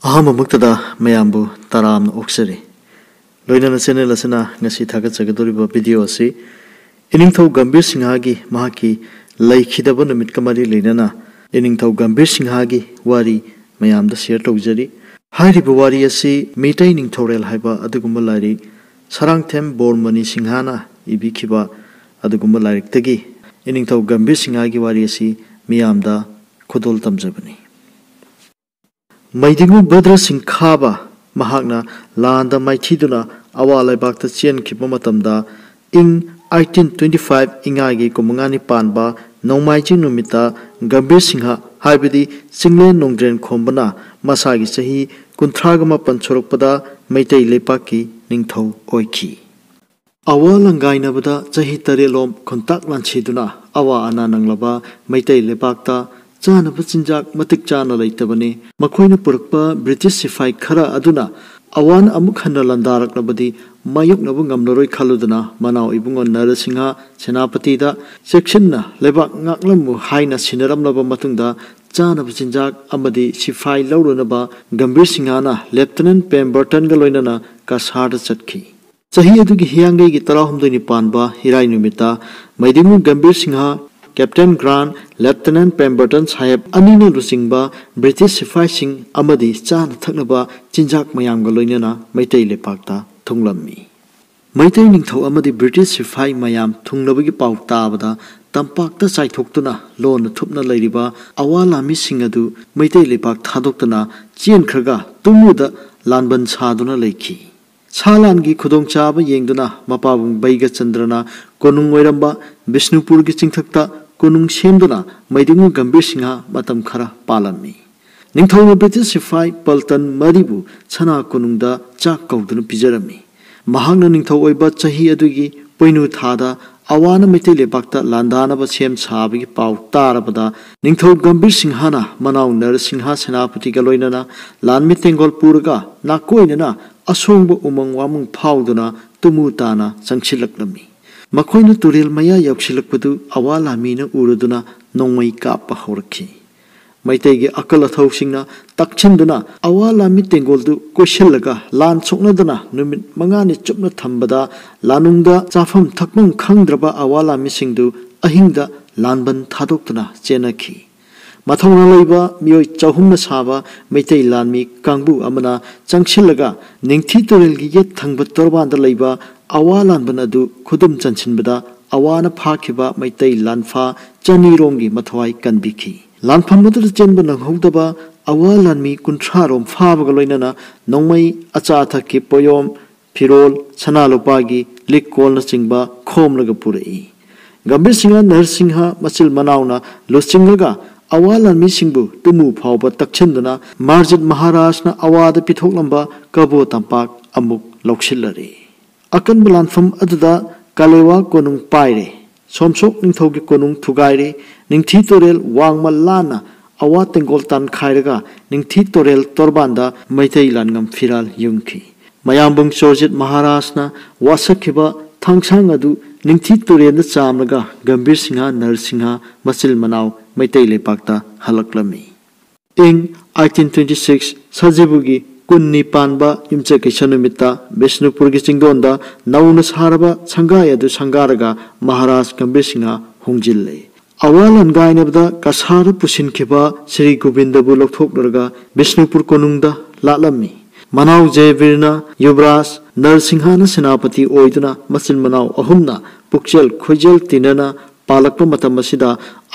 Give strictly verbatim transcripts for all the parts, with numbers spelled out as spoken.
ꯑꯍꯥꯟꯕꯃꯛꯇꯗ ꯃꯌꯥꯝꯕꯨ ꯇꯔꯥꯝꯅ ꯑꯣꯛꯆꯔꯤ꯫ ꯂꯣꯏꯅꯅ channel ꯑꯁꯤꯅ ꯉꯁꯤ ꯊꯥꯒꯠꯆꯒꯗꯧꯔꯤꯕ video ꯑꯁꯤ ꯏꯅꯤꯡꯊꯧ ꯒꯝꯚꯤꯔ ꯁꯤꯡꯍꯒꯤ ꯃꯍꯥꯛꯀꯤ ꯂꯩꯈꯤꯗꯕ ꯅꯨꯃꯤꯠꯀ ꯃꯔꯤ ꯂꯩꯅꯅ ꯏꯅꯤꯡꯊꯧ ꯒꯝꯚꯤꯔ ꯁꯤꯡꯍꯒꯤ ꯋꯥꯔꯤ ꯃꯌꯥꯝꯗ share ꯇꯧꯖꯔꯤ꯫ ꯍꯥꯏꯔꯤꯕ ꯋꯥꯔꯤ ꯑꯁꯤ ꯃꯤꯇꯩ ꯅꯤꯡꯊꯧꯔꯦꯜ ꯍꯥꯏꯕ ꯑꯗꯨꯒꯨꯝꯕ ꯂꯥꯏꯔꯤꯛ ꯁꯔꯥꯡꯊꯦꯝ ꯕꯣꯔꯃꯅꯤ ꯁꯤꯡꯍꯅ ꯏꯕꯤꯈꯤꯕ ꯑꯗꯨꯒꯨꯝꯕ ꯂꯥꯏꯔꯤꯛꯇꯒꯤ ꯏꯅꯤꯡꯊꯧ ꯒꯝꯚꯤꯔ ꯁꯤꯡꯍꯒꯤ ꯋꯥꯔꯤ ꯑꯁꯤ ꯃꯤꯌꯥꯝꯗ ꯈꯨꯗꯣꯜ ꯇꯝꯖꯕꯅꯤ꯫ ꯃꯩꯗꯤꯡꯉꯨ ꯚꯗ꯭ꯔ ꯁꯤꯡ ꯈꯥꯕ ꯃꯍꯥꯛꯅ ꯂꯥꯟꯗ ꯃꯥꯏꯊꯤꯗꯨꯅ ꯑꯋꯥ ꯂꯩꯕꯥꯛꯇ ꯆꯦꯟꯈꯤꯕ ꯃꯇꯝꯗ, ꯏꯪ eighteen twenty five, ꯏꯉꯥꯒꯤ ꯀꯨꯟꯃꯉꯥꯅꯤ ꯄꯥꯟꯕ ꯅꯣꯡꯃꯥꯏꯖꯤꯡ ꯅꯨꯃꯤꯠꯇ ꯒꯝꯚꯤꯔ ꯁꯤꯡꯍ, ꯍꯥꯏꯕꯗꯤ ꯆꯤꯡꯂꯦꯟ ꯅꯣꯡꯗ꯭ꯔꯦꯟ ꯈꯣꯝꯕꯅ ꯃꯁꯥꯒꯤ ꯆꯍꯤ ꯀꯨꯟꯊ꯭ꯔꯥꯒ ꯃꯥꯄꯟ ꯁꯨꯔꯛꯄꯗ ꯃꯩꯇꯩ ꯂꯩꯄꯥꯛꯀꯤ ꯅꯤꯡꯊꯧ ꯑꯣꯏꯈꯤ꯫ ꯑꯋꯥ ꯂꯪꯒꯥꯏꯅꯕꯗ ꯆꯍꯤ ꯇꯔꯦꯠꯂꯣꯝ ꯈꯨꯟꯇꯥꯛ ꯂꯥꯟꯁꯤꯗꯨꯅ ꯑꯋꯥ ꯑꯅꯥ ꯅꯪꯂꯕ ꯃꯩꯇꯩ ꯂꯩꯄꯥꯛꯇ ꯆꯥꯅꯕ ꯆꯤꯟꯖꯥꯛ ꯃꯇꯤꯛ ꯆꯥꯅ ꯂꯩꯇꯕꯅꯤ꯫ ꯃꯈꯣꯏꯅ ꯄꯨꯔꯛꯄ ꯕ꯭ꯔꯤꯇꯤꯁ ꯁꯤꯐꯥꯏ ꯈꯔ ꯑꯗꯨꯅ ꯑꯋꯥꯅ ꯑꯃꯨꯛ ꯍꯟꯅ ꯂꯥꯟꯗꯥꯔꯛꯂꯕꯗꯤ ꯃꯥꯌꯣꯛꯅꯕ ꯉꯝꯂꯔꯣꯏ ꯈꯜꯂꯨꯗꯨꯅ ꯃꯅꯥꯎ ꯏꯕꯨꯡꯉꯣ ꯅꯔꯁꯤꯡꯍ ꯁꯦꯅꯥꯄꯇꯤꯗ ꯆꯦꯛꯁꯤꯟꯅ ꯂꯩꯕꯥꯛ ꯉꯥꯛꯂꯝꯃꯨ ꯍꯥꯏꯅ ꯁꯤꯟꯅꯔꯝꯂꯕ ꯃꯇꯨꯡꯗ ꯆꯥꯅꯕ ꯆꯤꯟꯖꯥꯛ ꯑꯃꯗꯤ ꯁꯤꯐꯥꯏ ꯂꯧꯔꯨꯅꯕ ꯒꯝꯚꯤꯔ ꯁꯤꯡꯍꯅ ꯂꯦꯐꯇꯤꯅꯦꯟ ꯄꯦꯝꯕꯔꯇꯟꯒ ꯂꯣꯏꯅꯅ ꯀꯁꯥꯔꯗ ꯆꯠꯈꯤ꯫ ꯆꯍꯤ ꯑꯗꯨꯒꯤ ꯍꯤꯌꯥꯡꯒꯩꯒꯤ ꯇꯔꯥꯍꯨꯝꯗꯣꯏꯅꯤ ꯄꯥꯟꯕ ꯏꯔꯥꯏ ꯅꯨꯃꯤꯠꯇ ꯃꯩꯗꯤꯡꯉꯨ ꯒꯝꯚꯤꯔ ꯁꯤꯡꯍ, ꯀꯦꯞꯇꯦꯟ ꯒ꯭ꯔꯥꯟꯠ, ꯂꯦꯐꯇꯤꯅꯦꯟꯠ ꯄꯦꯝꯕꯔꯇꯟ ꯁꯥꯍꯦꯕ ꯑꯅꯤꯅ ꯂꯨꯆꯤꯡꯕ ꯕ꯭ꯔꯤꯇꯤꯁ ꯁꯤꯐꯥꯏꯁꯤꯡ ꯑꯃꯗꯤ ꯆꯥꯅ ꯊꯛꯅꯕ ꯆꯤꯟꯖꯥꯛ ꯃꯌꯥꯝꯒ ꯂꯣꯏꯅꯅ ꯃꯩꯇꯩ ꯂꯩꯄꯥꯛꯇ ꯊꯨꯡꯂꯝꯃꯤ꯫ ꯃꯩꯇꯩ ꯅꯤꯡꯊꯧ ꯑꯃꯗꯤ ꯕ꯭ꯔꯤꯇꯤꯁ ꯁꯤꯐꯥꯏ ꯃꯌꯥꯝ ꯊꯨꯡꯂꯕꯒꯤ ꯄꯥꯎ ꯇꯥꯕꯗ ꯇꯝꯄꯥꯛꯇ ꯆꯥꯏꯊꯣꯛꯇꯨꯅ ꯂꯣꯟꯅ ꯊꯨꯞꯅ ꯂꯩꯔꯤꯕ ꯑꯋꯥ ꯂꯥꯃꯤꯁꯤꯡ ꯑꯗꯨ ꯃꯩꯇꯩ ꯂꯩꯄꯥꯛ ꯊꯥꯗꯣꯛꯇꯨꯅ ꯆꯦꯟꯈ꯭ꯔꯒ ꯇꯨꯃꯨꯗ ꯂꯥꯟꯕꯟ ꯁꯥꯗꯨꯅ ꯂꯩꯈꯤ꯫ ꯁꯥ ꯂꯥꯟꯒꯤ ꯈꯨꯗꯣꯡꯆꯥꯕ ꯌꯦꯡꯗꯨꯅ ꯃꯄꯥꯕꯨꯡ ꯕꯩꯒꯆꯟꯗ꯭ꯔꯅ ꯀꯣꯅꯨꯡ ꯑꯣꯏꯔꯝꯕ ꯕꯤꯁꯅꯨꯄꯨꯔꯒꯤ ꯆꯤꯡꯊꯛꯇ ꯀꯣꯅꯨꯡ ꯁꯦꯝꯗꯨꯅ ꯃꯩꯗꯤꯡꯉꯨ ꯒꯝꯚꯤꯔ ꯁꯤꯡꯍ ꯃꯇꯝ ꯈꯔ ꯄꯥꯜꯂꯝꯃꯤ꯫ ꯅꯤꯡꯊꯧꯅ ꯕ꯭ꯔꯤꯇꯤꯁ ꯁꯤꯐꯥꯏ ꯄꯜꯇꯟ ꯃꯔꯤꯕꯨ ꯁꯅꯥ ꯀꯣꯅꯨꯡꯗ ꯆꯥꯛ ꯀꯧꯗꯨꯅ ꯄꯤꯖꯔꯝꯃꯤ꯫ ꯃꯍꯥꯛꯅ ꯅꯤꯡꯊꯧ ꯑꯣꯏꯕ ꯆꯍꯤ ꯑꯗꯨꯒꯤ ꯄꯣꯏꯅꯨ ꯊꯥꯗ ꯑꯋꯥꯅ ꯃꯩꯇꯩ ꯂꯩꯄꯥꯛꯇ ꯂꯥꯟꯗꯥꯅꯕ ꯁꯦꯝ ꯁꯥꯕꯒꯤ ꯄꯥꯎ ꯇꯥꯔꯕꯗ ꯅꯤꯡꯊꯧ ꯒꯝꯚꯤꯔ ꯁꯤꯡꯍꯅ ꯃꯅꯥꯎ ꯅꯔꯁꯤꯡꯍ ꯁꯦꯅꯥꯄꯇꯤꯒ ꯂꯣꯏꯅꯅ ꯂꯥꯟꯃꯤ ꯇꯦꯡꯒꯣꯜ ꯄꯨꯔꯒ ꯅꯥꯀꯣꯏꯅꯅ ꯑꯁꯣꯡꯕ ꯎꯃꯪ ꯋꯥꯃꯪ ꯐꯥꯎꯗꯨꯅ ꯇꯨꯃꯨ ꯇꯥꯅ ꯆꯪꯁꯤꯜꯂꯛꯂꯝꯃꯤ꯫ ꯃꯈꯣꯏꯅ ꯇꯨꯔꯦꯜ ꯃꯌꯥ ꯌꯧꯁꯤꯜꯂꯛꯄꯗꯨ ꯑꯋꯥ ꯂꯥꯃꯤꯅ ꯎꯔꯗꯨꯅ ꯅꯣꯡꯃꯩ ꯀꯥꯞꯄ ꯍꯧꯔꯛꯈꯤ꯫ ꯃꯩꯇꯩꯒꯤ ꯑꯀꯜ ꯑꯊꯧꯁꯤꯡꯅ ꯇꯛꯁꯤꯟꯗꯨꯅ ꯑꯋꯥ ꯂꯥꯟꯃꯤ ꯇꯦꯡꯒꯣꯜꯗꯨ ꯀꯣꯏꯁꯤꯜꯂꯒ ꯂꯥꯟ ꯁꯣꯛꯅꯗꯅ ꯅꯨꯃꯤꯠ ꯃꯉꯥꯅꯤ ꯆꯨꯞꯅ ꯊꯝꯕꯗ, ꯂꯥꯅꯨꯡꯗ ꯆꯥꯐꯝ ꯊꯛꯐꯝ ꯈꯪꯗ꯭ꯔꯕ ꯑꯋꯥ ꯂꯥꯟꯃꯤꯁꯤꯡꯗꯨ ꯑꯍꯤꯡꯗ ꯂꯥꯟꯕꯟ ꯊꯥꯗꯣꯛꯇꯨꯅ ꯆꯦꯟꯅꯈꯤ꯫ ꯃꯊꯧꯅꯥ ꯂꯩꯕ ꯃꯤꯑꯣꯏ ꯆꯍꯨꯝꯅ ꯁꯥꯕ ꯃꯩꯇꯩ ꯂꯥꯟꯃꯤ ꯀꯥꯡꯕꯨ ꯑꯃꯅ ꯆꯪꯁꯤꯜꯂꯒ ꯅꯤꯡꯊꯤ ꯇꯨꯔꯦꯜꯒꯤ ꯌꯦꯠ ꯊꯪꯕ ꯇꯣꯔꯕꯥꯟꯗ ꯂꯩꯕ ꯑꯋꯥ ꯂꯥꯟꯕꯟ ꯑꯗꯨ ꯈꯨꯗꯨꯝ ꯆꯟꯁꯤꯟꯕꯗ, ꯑꯋꯥꯅ ꯐꯥꯈꯤꯕ ꯃꯩꯇꯩ ꯂꯥꯟꯐꯥ ꯆꯅꯤꯔꯣꯝꯒꯤ ꯃꯊ꯭ꯋꯥꯏ ꯀꯟꯕꯤꯈꯤ꯫ ꯂꯥꯟꯐꯝ ꯑꯗꯨꯗ ꯆꯦꯟꯕ ꯅꯪꯍꯧꯗꯕ ꯑꯋꯥ ꯂꯥꯟꯃꯤ ꯀꯨꯟꯊ꯭ꯔꯥ ꯔꯣꯝ ꯐꯥꯕꯒ ꯂꯣꯏꯅꯅ ꯅꯣꯡꯃꯩ, ꯑꯆꯥ ꯑꯊꯛꯀꯤ ꯄꯣꯌꯣꯝ, ꯐꯤꯔꯣꯜ, ꯁꯅꯥ ꯂꯨꯄꯥꯒꯤ ꯂꯤꯛ ꯀꯣꯜꯅꯆꯤꯡꯕ ꯈꯣꯝꯂꯒ ꯄꯨꯔꯛꯏ꯫ ꯒꯝꯚꯤꯔ ꯁꯤꯡꯍ ꯅꯔꯁꯤꯡꯍ ꯃꯆꯤꯜ ꯃꯅꯥꯎꯅ ꯂꯨꯆꯤꯡꯂꯒ ꯑꯋꯥ ꯂꯥꯟꯃꯤꯁꯤꯡꯕꯨ ꯇꯨꯃꯨ ꯐꯥꯎꯕ ꯇꯛꯁꯤꯟꯗꯨꯅ ꯃꯥꯔꯖꯤꯠ ꯃꯍꯥꯔꯥꯖꯅ ꯑꯋꯥꯗ ꯄꯤꯊꯣꯛꯂꯝꯕ ꯀꯕꯣ ꯇꯝꯄꯥꯛ ꯑꯃꯨꯛ ꯂꯧꯁꯤꯜꯂꯔꯦ꯫ ꯑꯀꯟꯕ ꯂꯥꯟꯐꯝ ꯑꯗꯨꯗ ꯀꯂꯦꯋꯥ ꯀꯣꯅꯨꯡ ꯄꯥꯏꯔꯦ꯫ ꯁꯣꯝꯁꯣꯛ ꯅꯤꯡꯊꯧꯒꯤ ꯀꯣꯅꯨꯡ ꯊꯨꯒꯥꯏꯔꯦ꯫ ꯅꯤꯡꯊꯤ ꯇꯨꯔꯦꯜ ꯋꯥꯡꯃ ꯂꯥꯟꯅ ꯑꯋꯥ ꯇꯦꯡꯒꯣꯜ ꯇꯥꯟꯈꯥꯏꯔꯒ ꯅꯤꯡꯊꯤ ꯇꯨꯔꯦꯜ ꯇꯣꯔꯕꯥꯟꯗ ꯃꯩꯇꯩ ꯂꯥꯟꯉꯝ ꯐꯤꯔꯥꯜ ꯌꯨꯡꯈꯤ꯫ ꯃꯌꯥꯝꯕꯨꯡ ꯆꯣꯔꯖꯤꯠ ꯃꯍꯥꯔꯥꯖꯅ ꯋꯥꯁꯛꯈꯤꯕ ꯊꯥꯡꯁꯥꯡ ꯑꯗꯨ ꯅꯤꯡꯊꯤ ꯇꯨꯔꯦꯜꯗ ꯆꯥꯝꯂꯒ ꯒꯝꯚꯤꯔ ꯁꯤꯡꯍ ꯅꯔꯁꯤꯡꯍ ꯃꯆꯤꯜ ꯃꯅꯥꯎ ꯃꯩꯇꯩ ꯂꯩꯄꯥꯛꯇ ꯍꯜꯂꯛꯂꯝꯃꯤ꯫ ꯏꯪ ꯑꯩꯠꯇꯤꯟ ꯇ꯭ꯋꯦꯟꯇꯤ ꯁꯤꯛꯁ ꯁꯖꯤꯕꯨꯒꯤ ꯀꯨꯟꯅꯤ ꯄꯥꯟꯕ ꯌꯨꯝꯖꯀꯩꯁ ꯅꯨꯃꯤꯠꯇ ꯕꯤꯁꯅꯨꯄꯨꯔꯒꯤ ꯆꯤꯡꯗꯣꯟꯗ ꯅꯧꯅ ꯁꯥꯔꯕ ꯁꯪꯒꯥꯏ ꯑꯗꯨ ꯁꯪꯒꯥꯔꯒ ꯃꯍꯥꯔꯥꯖ ꯒꯝꯚꯤꯔ ꯁꯤꯡꯍ ꯍꯣꯡꯖꯤꯜꯂꯦ꯫ ꯑꯋꯥ ꯂꯥꯟꯒꯥꯏꯅꯕꯗ ꯀꯁꯥꯔꯗ ꯄꯨꯁꯤꯟꯈꯤꯕ ꯁ꯭ꯔꯤ ꯒꯣꯕꯤꯟꯗꯕꯨ ꯂꯧꯊꯣꯛꯂꯨꯔꯒ ꯕꯤꯁꯅꯨꯄꯨꯔ ꯀꯣꯅꯨꯡꯗ ꯂꯥꯠꯂꯝꯃꯤ꯫ ꯃꯅꯥꯎ ꯖꯌꯕꯤꯔꯅ ꯌꯨꯕꯔꯥꯖ, ꯅꯔꯁꯤꯡꯍꯅ ꯁꯦꯅꯥꯄꯇꯤ ꯑꯣꯏꯗꯨꯅ ꯃꯆꯤꯟ ꯃꯅꯥꯎ ꯑꯍꯨꯝꯅ ꯄꯨꯛꯆꯦꯜ ꯈꯣꯏꯖꯦꯜ ꯇꯤꯟꯅꯅ ꯄꯥꯜꯂꯛꯄ ꯃꯇꯝ ꯑꯁꯤꯗ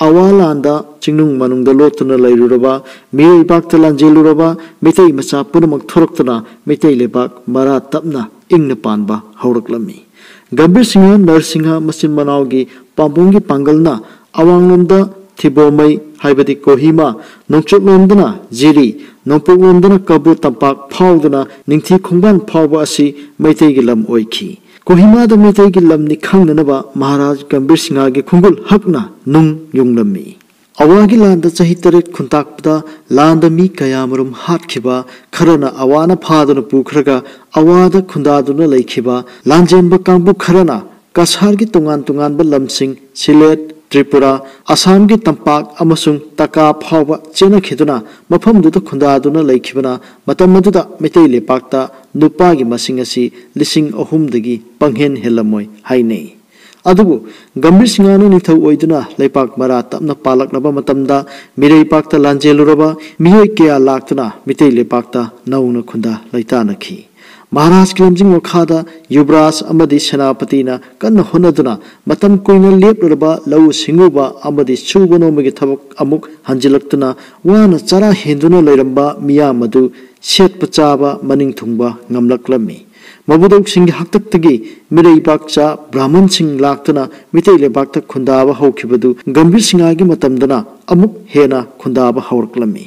ꯑꯋꯥ ꯂꯥꯟꯗ ꯆꯤꯡꯅꯨꯡ ꯃꯅꯨꯡꯗ ꯂꯣꯠꯇꯨꯅ ꯂꯩꯔꯨꯔꯕ, ꯃꯤꯔꯩꯕꯥꯛꯇ ꯂꯥꯟꯖꯦꯜꯂꯨꯔꯕ ꯃꯤꯇꯩ ꯃꯆꯥ ꯄꯨꯝꯅꯃꯛ ꯊꯣꯔꯛꯇꯨꯅ ꯃꯤꯇꯩ ꯂꯩꯕꯥꯛ ꯃꯔꯥ ꯇꯞꯅ ꯏꯪꯅ ꯄꯥꯟꯕ ꯍꯧꯔꯛꯂꯝꯃꯤ꯫ ꯒꯝꯚꯤꯔ ꯁꯤꯡꯍ ꯅꯔꯁꯤꯡꯍ ꯃꯆꯤꯟ ꯃꯅꯥꯎꯒꯤ ꯄꯥꯝꯕꯣꯝꯒꯤ ꯄꯥꯡꯒꯜꯅ ꯑꯋꯥꯡꯂꯣꯝꯗ ꯊꯤꯕꯣꯃꯩ ꯍꯥꯏꯕꯗꯤ ꯀꯣꯍꯤꯃꯥ, ꯅꯣꯡꯆꯨꯞꯂꯣꯝꯗꯅ ꯖꯤꯔꯤ, ꯅꯣꯡꯄꯣꯛꯂꯣꯝꯗꯅ ꯀꯕꯨ ꯇꯝꯄꯥꯛ ꯐꯥꯎꯗꯨꯅ ꯅꯤꯡꯊꯤ ꯈꯣꯡꯕꯥꯟ ꯐꯥꯎꯕ ꯑꯁꯤ ꯃꯩꯇꯩꯒꯤ ꯂꯝ ꯑꯣꯏꯈꯤ꯫ ꯀꯣꯍꯤꯃꯥꯗ ꯃꯩꯇꯩꯒꯤ ꯂꯝꯅꯤ ꯈꯪꯅꯅꯕ ꯃꯍꯥꯔꯥꯖ ꯒꯝꯚꯤꯔ ꯁꯤꯡꯍꯒꯤ ꯈꯣꯡꯒꯨꯜ ꯍꯛꯅ ꯅꯨꯡ ꯌꯨꯡꯂꯝꯃꯤ꯫ ꯑꯋꯥꯒꯤ ꯂꯥꯟꯗ ꯆꯍꯤ ꯇꯔꯦꯠ ꯈꯨꯟꯇꯥꯛꯄꯗ ꯂꯥꯟꯗ ꯃꯤ ꯀꯌꯥꯃꯔꯨꯝ ꯍꯥꯠꯈꯤꯕ, ꯈꯔꯅ ꯑꯋꯥꯅ ꯐꯥꯗꯨꯅ ꯄꯨꯈ꯭ꯔꯒ ꯑꯋꯥꯗ ꯈꯨꯟꯗꯥꯗꯨꯅ ꯂꯩꯈꯤꯕ, ꯂꯥꯟꯖꯦꯟꯕ ꯀꯥꯡꯕꯨ ꯈꯔꯅ ꯀꯁꯥꯔꯒꯤ ꯇꯣꯉꯥꯟ ꯇꯣꯉꯥꯟꯕ ꯂꯝꯁꯤꯡ ꯁꯤꯂꯦꯠ, ꯇ꯭ꯔꯤꯄꯨꯔꯥ, ꯑꯁꯥꯝꯒꯤ ꯇꯝꯄꯥꯛ ꯑꯃꯁꯨꯡ ꯇꯀꯥ ꯐꯥꯎꯕ ꯆꯦꯟꯅꯈꯤꯗꯨꯅ ꯃꯐꯝꯗꯨꯗ ꯈꯨꯟꯗꯥꯗꯨꯅ ꯂꯩꯈꯤꯕꯅ ꯃꯇꯝ ꯑꯗꯨꯗ ꯃꯤꯇꯩ ꯂꯩꯄꯥꯛꯇ ꯅꯨꯄꯥꯒꯤ ꯃꯁꯤꯡ ꯑꯁꯤ ꯂꯤꯁꯤꯡ ꯑꯍꯨꯝꯗꯒꯤ ꯄꯪꯍꯦꯟ ꯍꯦꯜꯂꯝꯃꯣꯏ ꯍꯥꯏꯅꯩ꯫ ꯑꯗꯨꯕꯨ ꯒꯝꯚꯤꯔ ꯁꯤꯡꯍꯅ ꯅꯤꯡꯊꯧ ꯑꯣꯏꯗꯨꯅ ꯂꯩꯄꯥꯛ ꯃꯔꯥ ꯇꯞꯅ ꯄꯥꯜꯂꯛꯂꯕ ꯃꯇꯝꯗ ꯃꯤꯔꯩꯕꯥꯛꯇ ꯂꯥꯟꯖꯦꯜꯂꯨꯔꯕ ꯃꯤꯑꯣꯏ ꯀꯌꯥ ꯂꯥꯛꯇꯨꯅ ꯃꯤꯇꯩ ꯂꯩꯄꯥꯛꯇ ꯅꯧꯅ ꯈꯨꯟꯗꯥ ꯂꯩꯇꯥꯅꯈꯤ꯫ ꯃꯍꯥꯔꯥꯖꯀꯤ ꯂꯝꯖꯤꯡ ꯃꯈꯥꯗ ꯌꯨꯕꯔꯥꯖ ꯑꯃꯗꯤ ꯁꯦꯅꯥꯄꯇꯤꯅ ꯀꯟꯅ ꯍꯣꯠꯅꯗꯨꯅ ꯃꯇꯝ ꯀꯨꯏꯅ ꯂꯦꯞꯂꯨꯔꯕ ꯂꯧꯎ ꯁꯤꯡꯎꯕ ꯑꯃꯗꯤ ꯁꯨꯕ ꯅꯣꯝꯕꯒꯤ ꯊꯕꯛ ꯑꯃꯨꯛ ꯍꯟꯖꯤꯜꯂꯛꯇꯨꯅ ꯋꯥꯅ ꯆꯔꯥ ꯍꯦꯟꯗꯨꯅ ꯂꯩꯔꯝꯕ ꯃꯤꯌꯥꯝ ꯑꯗꯨ ꯁꯦꯠꯄ ꯆꯥꯕ ꯃꯅꯤꯡ ꯊꯨꯡꯕ ꯉꯝꯂꯛꯂꯝꯃꯤ꯫ ꯃꯕꯨꯗꯧꯁꯤꯡꯒꯤ ꯍꯥꯛꯇꯛꯇꯒꯤ ꯃꯤꯔꯩꯕꯥꯛꯆꯥ ꯕ꯭ꯔꯥꯍꯃꯟꯁꯤꯡ ꯂꯥꯛꯇꯨꯅ ꯃꯤꯇꯩ ꯂꯩꯕꯥꯛꯇ ꯈꯨꯟꯗꯥꯕ ꯍꯧꯈꯤꯕꯗꯨ ꯒꯝꯚꯤꯔ ꯁꯤꯡꯍꯒꯤ ꯃꯇꯝꯗꯅ ꯑꯃꯨꯛ ꯍꯦꯟꯅ ꯈꯨꯟꯗꯥꯕ ꯍꯧꯔꯛꯂꯝꯃꯤ꯫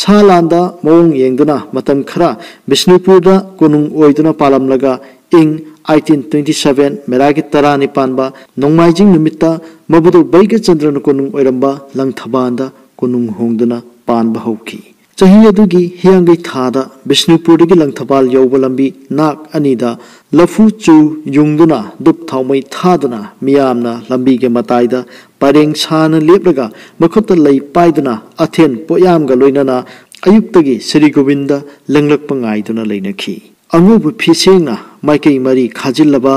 ꯁꯥ ꯂꯥꯟꯗ ꯃꯑꯣꯡ ꯌꯦꯡꯗꯨꯅ ꯃꯇꯝ ꯈꯔ ꯕꯤꯁꯅꯨꯄꯨꯔꯗ ꯀꯣꯅꯨꯡ ꯑꯣꯏꯗꯨꯅ ꯄꯥꯜꯂꯝꯂꯒ ꯏꯪ ꯑꯩꯠꯇꯤꯟ ꯇ꯭ꯋꯦꯟꯇꯤ ꯁꯚꯦꯟ ꯃꯦꯔꯥꯒꯤ ꯇꯔꯥꯅꯤꯄꯥꯟꯕ ꯅꯣꯡꯃꯥꯏꯖꯤꯡ ꯅꯨꯃꯤꯠꯇ ꯃꯕꯨꯗꯧ ꯕꯩꯒꯆꯟꯗ꯭ꯔꯅ ꯀꯣꯅꯨꯡ ꯑꯣꯏꯔꯝꯕ ꯂꯪꯊꯕꯥꯜꯗ ꯀꯣꯅꯨꯡ ꯍꯣꯡꯗꯨꯅ ꯄꯥꯟꯕ ꯍꯧꯈꯤ꯫ ꯆꯍꯤ ꯑꯗꯨꯒꯤ ꯍꯤꯌꯥꯡꯒꯩ ꯊꯥꯗ ꯕꯤꯁꯅꯨꯄꯨꯔꯗꯒꯤ ꯂꯪꯊꯕꯥꯜ ꯌꯧꯕ ꯂꯝꯕꯤ ꯅꯥꯛ ꯑꯅꯤꯗ ꯂꯐꯨ ꯆꯨ ꯌꯨꯡꯗꯨꯅ ꯗꯨꯞ ꯊꯥꯎꯃꯩ ꯊꯥꯗꯨꯅ ꯃꯤꯌꯥꯝꯅ ꯂꯝꯕꯤꯒꯤ ꯃꯇꯥꯏꯗ ꯄꯔꯦꯡ ꯁꯥꯅ ꯂꯦꯞꯂꯒ ꯃꯈꯨꯠꯇ ꯂꯩ ꯄꯥꯏꯗꯨꯅ ꯑꯊꯦꯟ ꯄꯣꯠꯌꯥꯝꯒ ꯂꯣꯏꯅꯅ ꯑꯌꯨꯛꯇꯒꯤ ꯁ꯭ꯔꯤ ꯒꯣꯕꯤꯟꯗ ꯂꯦꯡꯂꯛꯄ ꯉꯥꯏꯗꯨꯅ ꯂꯩꯅꯈꯤ꯫ ꯑꯉꯧꯕ ꯐꯤꯁꯦꯡꯅ ꯃꯥꯏꯀꯩ ꯃꯔꯤ ꯈꯥꯖꯤꯜꯂꯕ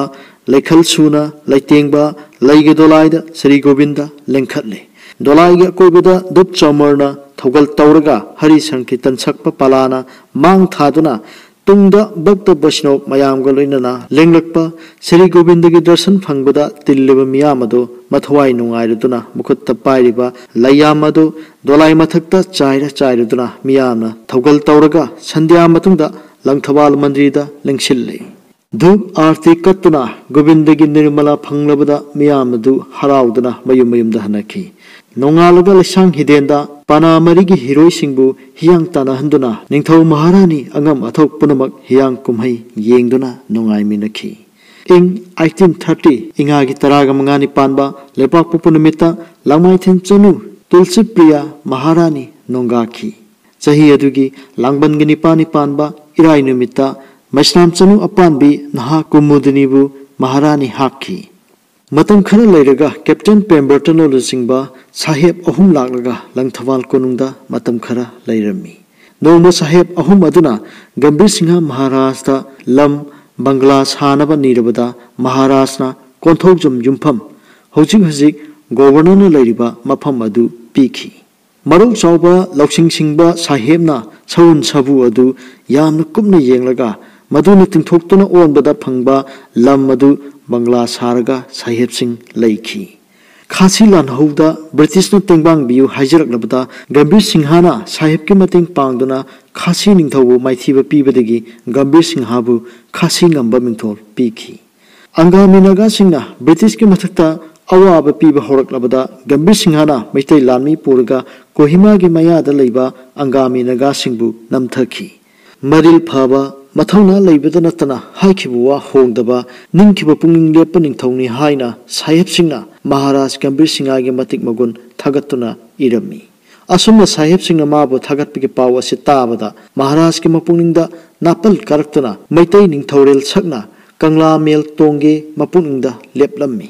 ꯂꯩꯈꯜ ꯁꯨꯅ ꯂꯩꯇꯦꯡꯕ ꯂꯩꯒꯤ ꯗꯣꯂꯥꯏꯗ ꯁ꯭ꯔꯤ ꯒꯣꯕꯤꯟꯗ ꯂꯦꯡꯈꯠꯂꯦ꯫ ꯗꯣꯂꯥꯏꯒꯤ ꯑꯀꯣꯏꯕꯗ ꯗꯨꯞ ꯆꯥꯃꯔꯅ ꯊꯧꯒꯜ ꯇꯧꯔꯒ ꯍꯔꯤ ꯁꯪꯀꯤꯔꯇꯟ ꯁꯛꯄ ꯄꯂꯥꯅ ꯃꯥꯡ ꯊꯥꯗꯨꯅ ꯇꯨꯡꯗ ꯚꯛꯇ ꯕꯩꯁꯅꯣꯞ ꯃꯌꯥꯝꯒ ꯂꯣꯏꯅꯅ ꯂꯦꯡꯂꯛꯄ ꯁ꯭ꯔꯤ ꯒꯣꯕꯤꯟꯗꯒꯤ ꯗꯔꯁꯟ ꯐꯪꯕꯗ ꯇꯤꯜꯂꯤꯕ ꯃꯤꯌꯥꯝ ꯑꯗꯨ ꯃꯊꯋꯥꯏ ꯅꯨꯡꯉꯥꯏꯔꯗꯨꯅ ꯃꯈꯨꯠꯇ ꯄꯥꯏꯔꯤꯕ ꯂꯩꯌꯥꯝ ꯑꯗꯨ ꯗꯣꯂꯥꯏ ꯃꯊꯛꯇ ꯆꯥꯏꯔ ꯆꯥꯏꯔꯗꯨꯅ ꯃꯤꯌꯥꯝꯅ ꯊꯧꯒꯜ ꯇꯧꯔꯒ ꯁꯟꯙ꯭ꯌꯥ ꯃꯇꯨꯡꯗ ꯂꯪꯊꯕꯥꯜ ꯃꯟꯗꯤꯔꯗ ꯂꯦꯡꯁꯤꯜꯂꯤ꯫ ꯙꯨꯞ ꯑꯥꯔꯇꯤ ꯀꯠꯇꯨꯅ ꯒꯣꯕꯤꯟꯗꯒꯤ ꯅꯤꯔꯃꯂꯥ ꯐꯪꯂꯕꯗ ꯃꯤꯌꯥꯝ ꯑꯗꯨ ꯍꯔꯥꯎꯗꯨꯅ ꯃꯌꯨꯝ ꯃꯌꯨꯝꯗ ꯍꯟꯅꯈꯤ꯫ ꯅꯣꯡꯉꯥꯜꯂꯒ ꯂꯩꯁꯥꯡ ꯍꯤꯗꯦꯟꯗ ꯄꯅꯥ ꯃꯔꯤꯒꯤ ꯍꯤꯔꯣꯏꯁꯤꯡꯕꯨ ꯍꯤꯌꯥꯡ ꯇꯥꯟꯅꯍꯟꯗꯨꯅ ꯅꯤꯡꯊꯧ ꯃꯍꯥꯔꯥꯅꯤ ꯑꯉꯝ ꯑꯊꯧ ꯄꯨꯝꯅꯃꯛ ꯍꯤꯌꯥꯡ ꯀꯨꯝꯍꯩ ꯌꯦꯡꯗꯨꯅ ꯅꯨꯡꯉꯥꯏꯃꯤꯟꯅꯈꯤ꯫ ꯏꯪ ꯑꯩꯠꯇꯤꯟ ꯊꯥꯔꯇꯤ ꯏꯉꯥꯒꯤ ꯇꯔꯥꯒ ꯃꯉꯥꯅꯤ ꯄꯥꯟꯕ ꯂꯩꯄꯥꯛꯄꯣꯛꯄ ꯅꯨꯃꯤꯠꯇ ꯂꯥꯡꯃꯥꯏꯊꯦꯝ ꯆꯅꯨ ꯇꯨꯜꯁꯤꯄ꯭ꯔꯤꯌꯥ ꯃꯍꯥꯔꯥꯅꯤ ꯅꯣꯡꯒꯥꯈꯤ꯫ ꯆꯍꯤ ꯑꯗꯨꯒꯤ ꯂꯥꯡꯕꯟꯒꯤ ꯅꯤꯄꯥꯜꯅꯤ ꯄꯥꯟꯕ ꯏꯔꯥꯏ ꯅꯨꯃꯤꯠꯇ ꯃꯩꯁꯅꯥꯝ ꯆꯅꯨ ꯑꯄꯥꯟꯕꯤ ꯅꯍꯥ ꯀꯨꯃꯨꯗꯤꯅꯤꯕꯨ ꯃꯍꯥꯔꯥꯅꯤ ꯍꯥꯞꯈꯤ꯫ ꯃꯇꯝ ꯈꯔ ꯂꯩꯔꯒ ꯀꯦꯞꯇꯦꯟ ꯄꯦꯝꯕꯔꯇꯟꯅ ꯂꯨꯆꯤꯡꯕ ꯁꯥꯍꯦꯕ ꯑꯍꯨꯝ ꯂꯥꯛꯂꯒ ꯂꯪꯊꯕꯥꯜ ꯀꯣꯅꯨꯡꯗ ꯃꯇꯝ ꯈꯔ ꯂꯩꯔꯝꯃꯤ꯫ ꯅꯣꯡꯃ ꯁꯥꯍꯦꯕ ꯑꯍꯨꯝ ꯑꯗꯨꯅ ꯒꯝꯚꯤꯔ ꯁꯤꯡꯍ ꯃꯍꯥꯔꯥꯖꯇ ꯂꯝ ꯕꯪꯒꯂꯥ ꯁꯥꯅꯕ ꯅꯤꯔꯕꯗ ꯃꯍꯥꯔꯥꯖꯅ ꯀꯣꯟꯊꯧꯖꯝ ꯌꯨꯝꯐꯝ, ꯍꯧꯖꯤꯛ ꯍꯧꯖꯤꯛ ꯒꯣꯚꯔꯅꯔꯅ ꯂꯩꯔꯤꯕ ꯃꯐꯝ ꯑꯗꯨ ꯄꯤꯈꯤ꯫ ꯃꯔꯧ ꯆꯥꯎꯕ ꯂꯧꯁꯤꯡ ꯁꯤꯡꯕ ꯁꯥꯍꯦꯕꯅ ꯁꯎꯟ ꯁꯥꯕꯨ ꯑꯗꯨ ꯌꯥꯝꯅ ꯀꯨꯞꯅ ꯌꯦꯡꯂꯒ ꯃꯗꯨꯅ ꯇꯤꯡꯊꯣꯛꯇꯨꯅ ꯑꯣꯟꯕꯗ ꯐꯪꯕ ꯂꯝ ꯑꯗꯨ ꯕꯪꯒꯂꯥ ꯁꯥꯔꯒ ꯁꯥꯍꯦꯕꯁꯤꯡ ꯂꯩꯈꯤ꯫ ꯈꯥꯁꯤ ꯂꯥꯟꯍꯧꯗ ꯕ꯭ꯔꯤꯇꯤꯁꯅ ꯇꯦꯡꯕꯥꯡꯕꯤꯌꯨ ꯍꯥꯏꯖꯔꯛꯂꯕꯗ ꯒꯝꯚꯤꯔ ꯁꯤꯡꯍꯅ ꯁꯥꯍꯦꯕꯀꯤ ꯃꯇꯦꯡ ꯄꯥꯡꯗꯨꯅ ꯈꯥꯁꯤ ꯅꯤꯡꯊꯧꯕꯨ ꯃꯥꯏꯊꯤꯕ ꯄꯤꯕꯗꯒꯤ ꯒꯝꯚꯤꯔ ꯁꯤꯡꯍꯕꯨ ꯈꯥꯁꯤ ꯉꯝꯕ ꯃꯤꯡꯊꯣꯜ ꯄꯤꯈꯤ꯫ ꯑꯪꯒꯥꯃꯤ ꯅꯥꯒꯥꯁꯤꯡꯅ ꯕ꯭ꯔꯤꯇꯤꯁꯀꯤ ꯃꯊꯛꯇ ꯑꯋꯥꯕ ꯄꯤꯕ ꯍꯧꯔꯛꯂꯕꯗ ꯒꯝꯚꯤꯔ ꯁꯤꯡꯍꯅ ꯃꯩꯇꯩ ꯂꯥꯟꯃꯤ ꯄꯨꯔꯒ ꯀꯣꯍꯤꯃꯥꯒꯤ ꯃꯌꯥꯗ ꯂꯩꯕ ꯑꯪꯒꯥꯃꯤ ꯅꯥꯒꯥꯁꯤꯡꯕꯨ ꯅꯝꯊꯈꯤ꯫ ꯃꯔꯤꯜ ꯐꯕ, ꯃꯊꯧꯅꯥ ꯂꯩꯕꯗ ꯅꯠꯇꯅ ꯍꯥꯏꯈꯤꯕ ꯋꯥ ꯍꯣꯡꯗꯕ, ꯅꯤꯡꯈꯤꯕ ꯄꯨꯛꯅꯤꯡ ꯂꯦꯞꯄ ꯅꯤꯡꯊꯧꯅꯤ ꯍꯥꯏꯅ ꯁꯥꯍꯦꯕꯁꯤꯡꯅ ꯃꯍꯥꯔꯥꯖ ꯒꯝꯚꯤꯔ ꯁꯤꯡꯍꯒꯤ ꯃꯇꯤꯛ ꯃꯒꯨꯟ ꯊꯥꯒꯠꯇꯨꯅ ꯏꯔꯝꯃꯤ꯫ ꯑꯁꯨꯝꯅ ꯁꯥꯍꯦꯕꯁꯤꯡꯅ ꯃꯥꯕꯨ ꯊꯥꯒꯠꯄꯒꯤ ꯄꯥꯎ ꯑꯁꯤ ꯇꯥꯕꯗ ꯃꯍꯥꯔꯥꯖꯀꯤ ꯃꯄꯨꯛꯅꯤꯡꯗ ꯅꯥꯄꯜ ꯀꯥꯔꯛꯇꯨꯅ ꯃꯩꯇꯩ ꯅꯤꯡꯊꯧꯔꯦꯜ ꯁꯛꯅ ꯀꯪꯂꯥ ꯃꯦꯜ ꯇꯣꯡꯒꯦ ꯃꯄꯨꯛꯅꯤꯡꯗ ꯂꯦꯞꯂꯝꯃꯤ꯫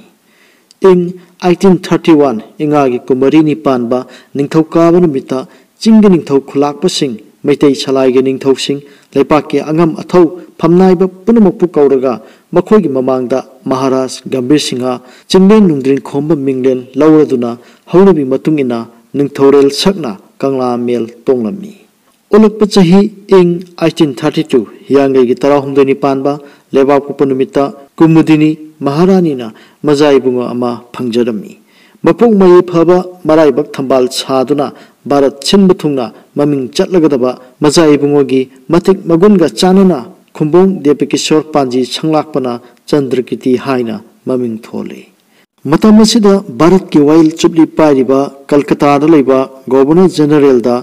ꯏꯪ ꯑꯩꯠꯇꯤꯟ ꯊꯥꯔꯇꯤ ꯋꯥꯟ ꯏꯉꯥꯒꯤ ꯀꯨꯝꯃꯔꯤꯅꯤ ꯄꯥꯟꯕ ꯅꯤꯡꯊꯧꯀꯥꯕ ꯅꯨꯃꯤꯠꯇ ꯆꯤꯡꯒꯤ ꯅꯤꯡꯊꯧ ꯈꯨꯂꯥꯛꯄꯁꯤꯡ, ꯃꯩꯇꯩ ꯁꯂꯥꯏꯒꯤ ꯅꯤꯡꯊꯧꯁꯤꯡ, ꯂꯩꯄꯥꯛꯀꯤ ꯑꯉꯝ ꯑꯊꯧ ꯐꯝꯅꯥꯏꯕ ꯄꯨꯝꯅꯃꯛꯄꯨ ꯀꯧꯔꯒ ꯃꯈꯣꯏꯒꯤ ꯃꯃꯥꯡꯗ ꯃꯍꯥꯔꯥꯖ ꯒꯝꯚꯤꯔ ꯁꯤꯡꯍ ꯆꯤꯡꯂꯦꯟ ꯅꯨꯡꯗ꯭ꯔꯤꯟ ꯈꯣꯝꯕ ꯃꯤꯡꯂꯦꯟ ꯂꯧꯔꯗꯨꯅ ꯍꯧꯅꯕꯤ ꯃꯇꯨꯡ ꯏꯟꯅ ꯅꯤꯡꯊꯧꯔꯦꯜ ꯁꯛꯅ ꯀꯪꯂꯥ ꯃꯦꯜ ꯇꯣꯡꯂꯝꯃꯤ꯫ ꯑꯣꯜꯂꯛꯄ ꯆꯍꯤ ꯏꯪ ꯑꯩꯠꯇꯤꯟ ꯊꯥꯔꯇꯤ ꯇꯨ ꯍꯤꯌꯥꯡꯒꯩꯒꯤ ꯇꯔꯥꯍꯨꯝꯗꯣꯏꯅꯤ ꯄꯥꯟꯕ ꯂꯩꯕꯥꯛꯄꯣꯛꯄ ꯅꯨꯃꯤꯠꯇ ꯀꯨꯃꯨꯗꯤꯅꯤ ꯃꯍꯥꯔꯥꯅꯤꯅ ꯃꯖꯥ ꯏꯕꯨꯡꯉꯣ ꯑꯃ ꯐꯪꯖꯔꯝꯃꯤ꯫ ꯃꯄꯣꯛ ꯃꯔꯩ ꯐꯕ ꯃꯔꯥꯏꯕꯛ ꯊꯝꯕꯥꯜ ꯁꯥꯗꯨꯅ ꯚꯥꯔꯠ ꯁꯤꯟꯕ ꯊꯨꯡꯅ ꯃꯃꯤꯡ ꯆꯠꯂꯒꯗꯕ ꯃꯖꯥ ꯏꯕꯨꯡꯉꯣꯒꯤ ꯃꯇꯤꯛ ꯃꯒꯨꯟꯒ ꯆꯥꯟꯅꯅ ꯈꯨꯝꯕꯣꯡ ꯗꯦꯕꯀꯤꯁꯣꯔ ꯄꯥꯟꯖꯤ ꯁꯪꯂꯥꯛꯄꯅ ꯆꯟꯗ꯭ꯔꯀꯤꯇꯤ ꯍꯥꯏꯅ ꯃꯃꯤꯡ ꯊꯣꯜꯂꯤ꯫ ꯃꯇꯝ ꯑꯁꯤꯗ ꯚꯥꯔꯠꯀꯤ ꯋꯥꯌꯦꯜ ꯆꯨꯞꯂꯤ ꯄꯥꯏꯔꯤꯕ ꯀꯜꯀꯇꯥꯗ ꯂꯩꯕ ꯒꯣꯚꯔꯅꯔ ꯖꯦꯅꯔꯦꯜꯗ